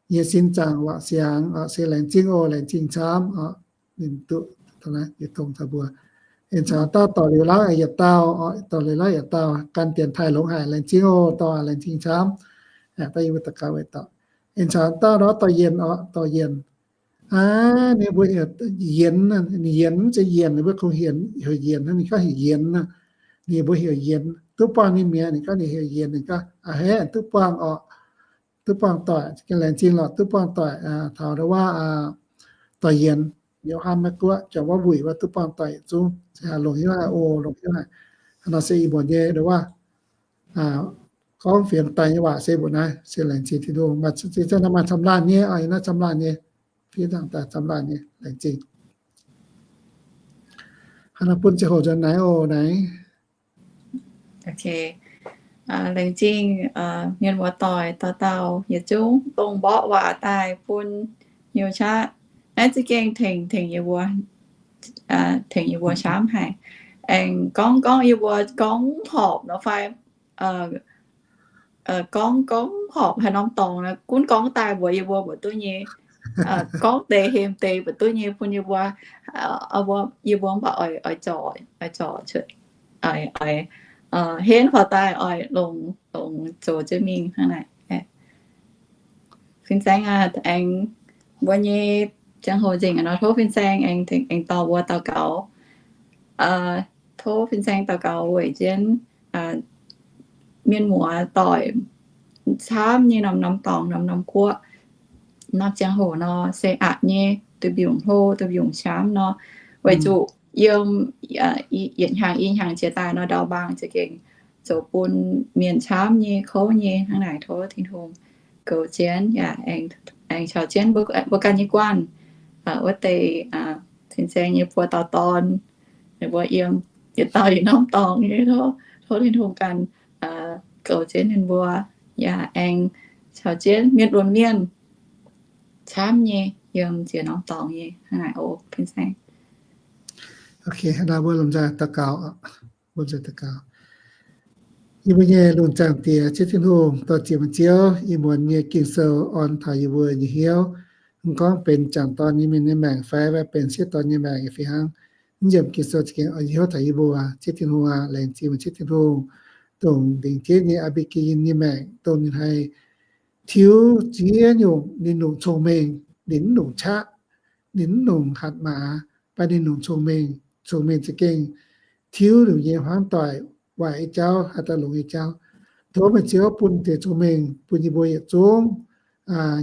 nyei sin zaangc waac siangx oc. Se laengz zingh oc, laengz zingh camv oc. Ninh duqv yietc tong taux mbuo. Aengx caux dauh dorh liuz lauv yietc dauh, dorh liuz lauv yietc dauh gan dienx taaih longx haic, laengz zingh oc, dorh laengz zingh camv. Daaih yie mbuo daux gaux weic dorh. Aengx caux dauh nor dorh Yienc oc, dorh Yienc. Aa, ninh mbuo heuc Yienc, ninh Yienc mv zeiz Yienc, ninh mbuo kungx heuc Yienc, ninh gorngv heuc Yienc. Ninh mbuo heuc Yienc, duqv buangh ninh mi'aqv, ninh gorngv ninh heuc Yienc, ninh gorngv a'hneiv duqv buangh oc, duqv buangh doic, laengz zingh lorqc, duqv buangh doic taux ndau wuov dorh Yienc, Yohan Meiv Guoqv, Jauv Wuov Wuic wuov duqv buangh doic yietc zungv, se haaix longc hnyouv haic oc, longc hnyouv haic. Hnangv nor se ih muonz nyei ndau wuov gorngv fienx daaih nyei waac se mbuoqc naaiv, se laengz zingh Tin-Hungh. Maaih ziex zanc naaiv maaih camv laanh nyei, ih naaiv camv laanh nyei, fiev dangh daaih camv laanh nyei, laengz zingh. Hnangv naaiv bun ziangh hoc nzuonx naaiv oc naaiv. Laengz zingh mienh muoz-doic dauh dauh yietc zungv dongh mborqv waac daaih bun hnyouv qaqv. Naaiv za'gengh tengx, tengx yie mbuo, tengx yie mbuo camv haic. Aengx gorngv gorngv yie mbuo gorngv mv horpc nor fai gorngv gorngv mv horpc haaix norm dorngx nor, gunv gorngv daaih mbuox yie mbuo mbuox duqv nyei. Gorngv deix hemx deix mbuox duqv nyei bun yie mbuo, yie mbuo mv baac oix, oix zorc, oix zorc cuotv, oix, oix henv faaux daaih oix longc, longc zoux jienv mingh hnangv naaic. Fin-saeng aah, aengx mbuo nyei ziangh hoc nzengc nor tov fin-saeng aengx, aengx dorh mbuo daux gaux. Tov fin-saeng daux gaux weic jienv mienh muoz-doic camv nyei norm-norm dorngx norm-norm guoqv. Norm ziangh hoc nor se aqc nyei, duih mbiungc hlo, duih mbiungc camv nor, weic zuqc yiem yietc hnyangx i hnyangx jiex daaih nor ndau-mbaang za'gengh zoux bun mienh camv nyei kouv nyei. Hnangv naaic tov Tin-Hungh goux jienv yaac aengx caux jienv mbuo ganh nyei guanh wuov deix fin-saeng nyei buo dauh dorn, ninh mbuo yiem yietc dauh yietc norm dorngx nyei, tov Tin-Hungh ganh goux jienv ninh mbuo yaac aengx caux jienv mienh wuonh mienh camv nyei yiem ziex norm dorngx nyei. Hnangv naaic oc fin-saeng. Mbuo daux gaux. Yie mbuo nyei lungh zaangc Diex, Ziouv Tin-Hungh, dor-ziec meih Ziouv, ih muonz nyei Ging-Sou orn taux yie mbuo nyei hnyouv. Mv gorngv benx jangc dorn nyei mienh nyei maengc fai benx sieqv dorn nyei maengc fih hnangv, mv nyiemc Ging-Sou za'gengh orn hnyouv taux yie mbuo. Ziouv Tin-Hungh aah, laengz zingh meih Ziouv Tin-Hungh, dongh lingc jeiv nyei Aa^mbi^ge^in nyei maengc, dongh ninh haih tiuv ziex nyungc, ninh nyungc cong-mengh, ninh mv nyungc qaqv, ninh mv nyungc hatc maaz, mv baac ninh nyungc cong-mengh. Cong-mengh za'gengh tiuv ninh nyei hmuangv doic waaic nyei jauv haaix dauh longx nyei jauv. Tov meih Ziouv bun deix cong-mengh bun yie mbuo yietc zungv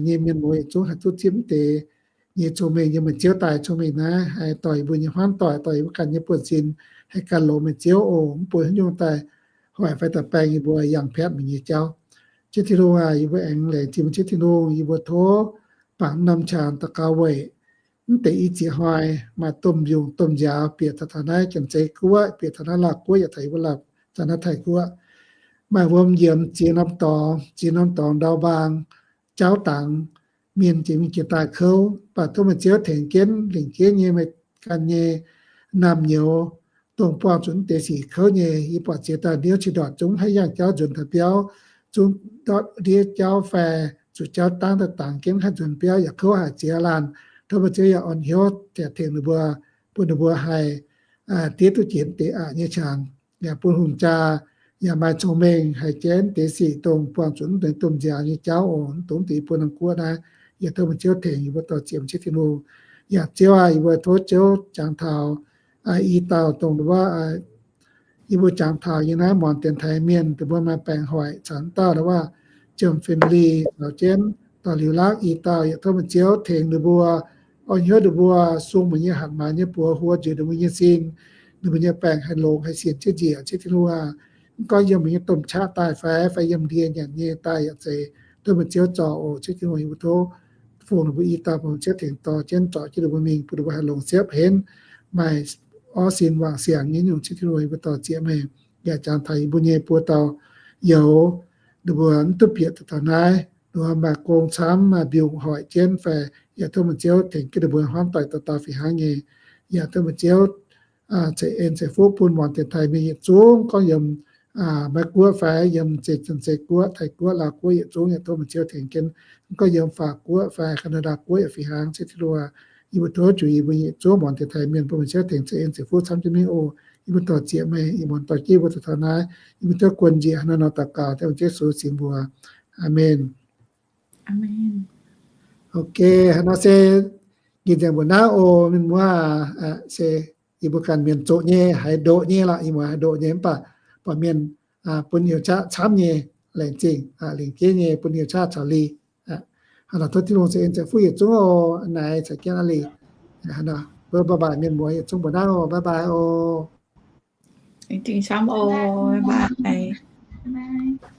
nyei mienh muoz yietc zungv haih duqv zipv mv deix nyei cong-mengh, yiem meih Ziouv daaih cong-mengh naaiv haih dorh yie mbuo nyei hmuangv doic, dorh yie mbuo ganh nyei buonv sin haih gan longx meih Ziouv oc. Mv bun haaix nyungc daaih hoic fai daaih baeng yie mbuo yangh piatv meih nyei jauv. Ziouv Tin-Hungh aah, yie mbuo aengx laengz zingh meih Ziouv Tin-Hungh. Yie mbuo tov bangc norm qangx daux gaux weic mv deix i ziex hnoi maaih domh yungh domh nziaaux bieqc taux taux naaiv Janx-Zei Guoqv, bieqc taux naaiv Laauh Guoqv, yaac taux yie mbuo Laauh, taux naaiv Taiv Guoqv, maaih wuom yiemx ziex norm dorngx, ziex norm dorngx ndau mbaang, jauv dangx, mienh jiex mingh jiex daaih kouv. Mv baac tov meih Ziouv tengx jienv lingc jeiv nyei meih ganh nyei naamh nyouz, dongh buangh zuqc mv deix sic kouv nyei. Yie buatc ziex dauh ndiev qiex ndorqc zungv mv haih yangh jauv nzuonx taux biauv, zungv ndortv ndiev jauv fai zuqc jauv dangv daaih dangx jienv haih nzuonx biauv, yaac kouv haic ziex laanh. Tov meih Ziouv yaac orn hnyouv tengx ninh mbuo, bun ninh mbuo haih diev duqv jiex mv deix aqc nyei qangx, yaac bun hungh jaa yaac maaih cong-mengh haih jaiv mv deix sic dongh buangh zuqc mv deix domh nziaaux nyei jauv oc. Mv dungx deix bun norm guoqv naaiv. Yaac tov meih Ziouv tengx yie mbuo dor-ziec meih Ziouv Tin-Hungh. Yaac Ziouv aah, yie mbuo tov Ziouv jangx taux i dauh dongh wuov, yie mbuo jangx taux yiem naaiv muangx dienx taaih mienh, ninh mbuo maaih baengc hoic caux wuov dauh wuov, Jiem Fen Li caux jienv dorh Liuz Lakv i dauh. Yaac tov meih Ziouv tengx ninh mbuo, orn hnyouv ninh mbuo, sung meih nyei hatc maaz nyei buoz huo njiec ninh mbuo nyei sin, ninh mbuo nyei baengc haih longx haih sienx jienv njiec. Ziouv Tin-Hungh aah, mv gorngv yiem mbuo nyei domh qaqv daaih fai, fai yiem ndie nyanc nyei daaih yaac zeiz, tov meih Ziouv zorc oc. Ziouv Tin-Hungh, yie mbuo tov fungx ninh mbuo i dauh bun meih Ziouv tengx dorh jienv zorc jienv ninh mbuo mingh, bun ninh mbuo haih longc siepv henv maaih orv sin wangc siangx nyei nyungc. Ziouv Tin-Hungh, yie mbuo dor-ziec meih, yaac jangx taux yie mbuo nyei buo dauh youz, ninh mbuo mv duqv bieqc daaih taux naaiv, ninh mbuo maaih gong camv, maaih mbiungc hoic jienv fai, yaac tov meih Ziouv tengx jienv ninh mbuo hnamv doic dauh dauh fih hnangv nyei. Yaac tov meih Ziouv ceix en ceix fuqv bun muangx dienx taaih mienh yietc zungv, gorngv yiem Meiv Guoqv fai yiem Zeiz Guoqv, Taiv Guoqv, Laauv Guoqv yietc zungv, yaac tov meih Ziouv tengx jienv. Gorngv yiem Faatv Guoqv fai Gaa^naa^daa Guoqv yaac fih hnangv. Ziouv Tin-Hungh, yie mbuo tov zuqc yie mbuo yietc zungv muangx dienx taaih mienh bun meih Ziouv tengx ceix en ceix fuqv camv jienv mingh oc. Yie mbuo dor-ziec meih, yie mbuo muangx doic jienv yie mbuo daaih taux naaiv. Yie mbuo tov guon njiec hnangv naaiv nor daux gaux dengv Ziouv Yesu singx mbuox. Aamen. Ok, hnangv naaiv se nqiph nzengc mbuo naaiv oc, mienh muoz. Se yie mbuo ganh mienh zoqc nyei, haiz ndoqv nyei lorqc, yie mbuo haiz ndoqv nyei mv baac buatc mienh bun hnyouv qaqv camv nyei, laengz zingh, lingc jeiv nyei bun hnyouv qaqv caux lingh. Hnangv naaiv tov Tin-Hungh ceix en ceix fuqv yietc zungv oc. Naaiv caux jienv aqv lingc. Bye bye mienh muoz yietc zungv mbuo naaiv oc. Bye bye oc. Laengz zingh camv oc. Bye bye.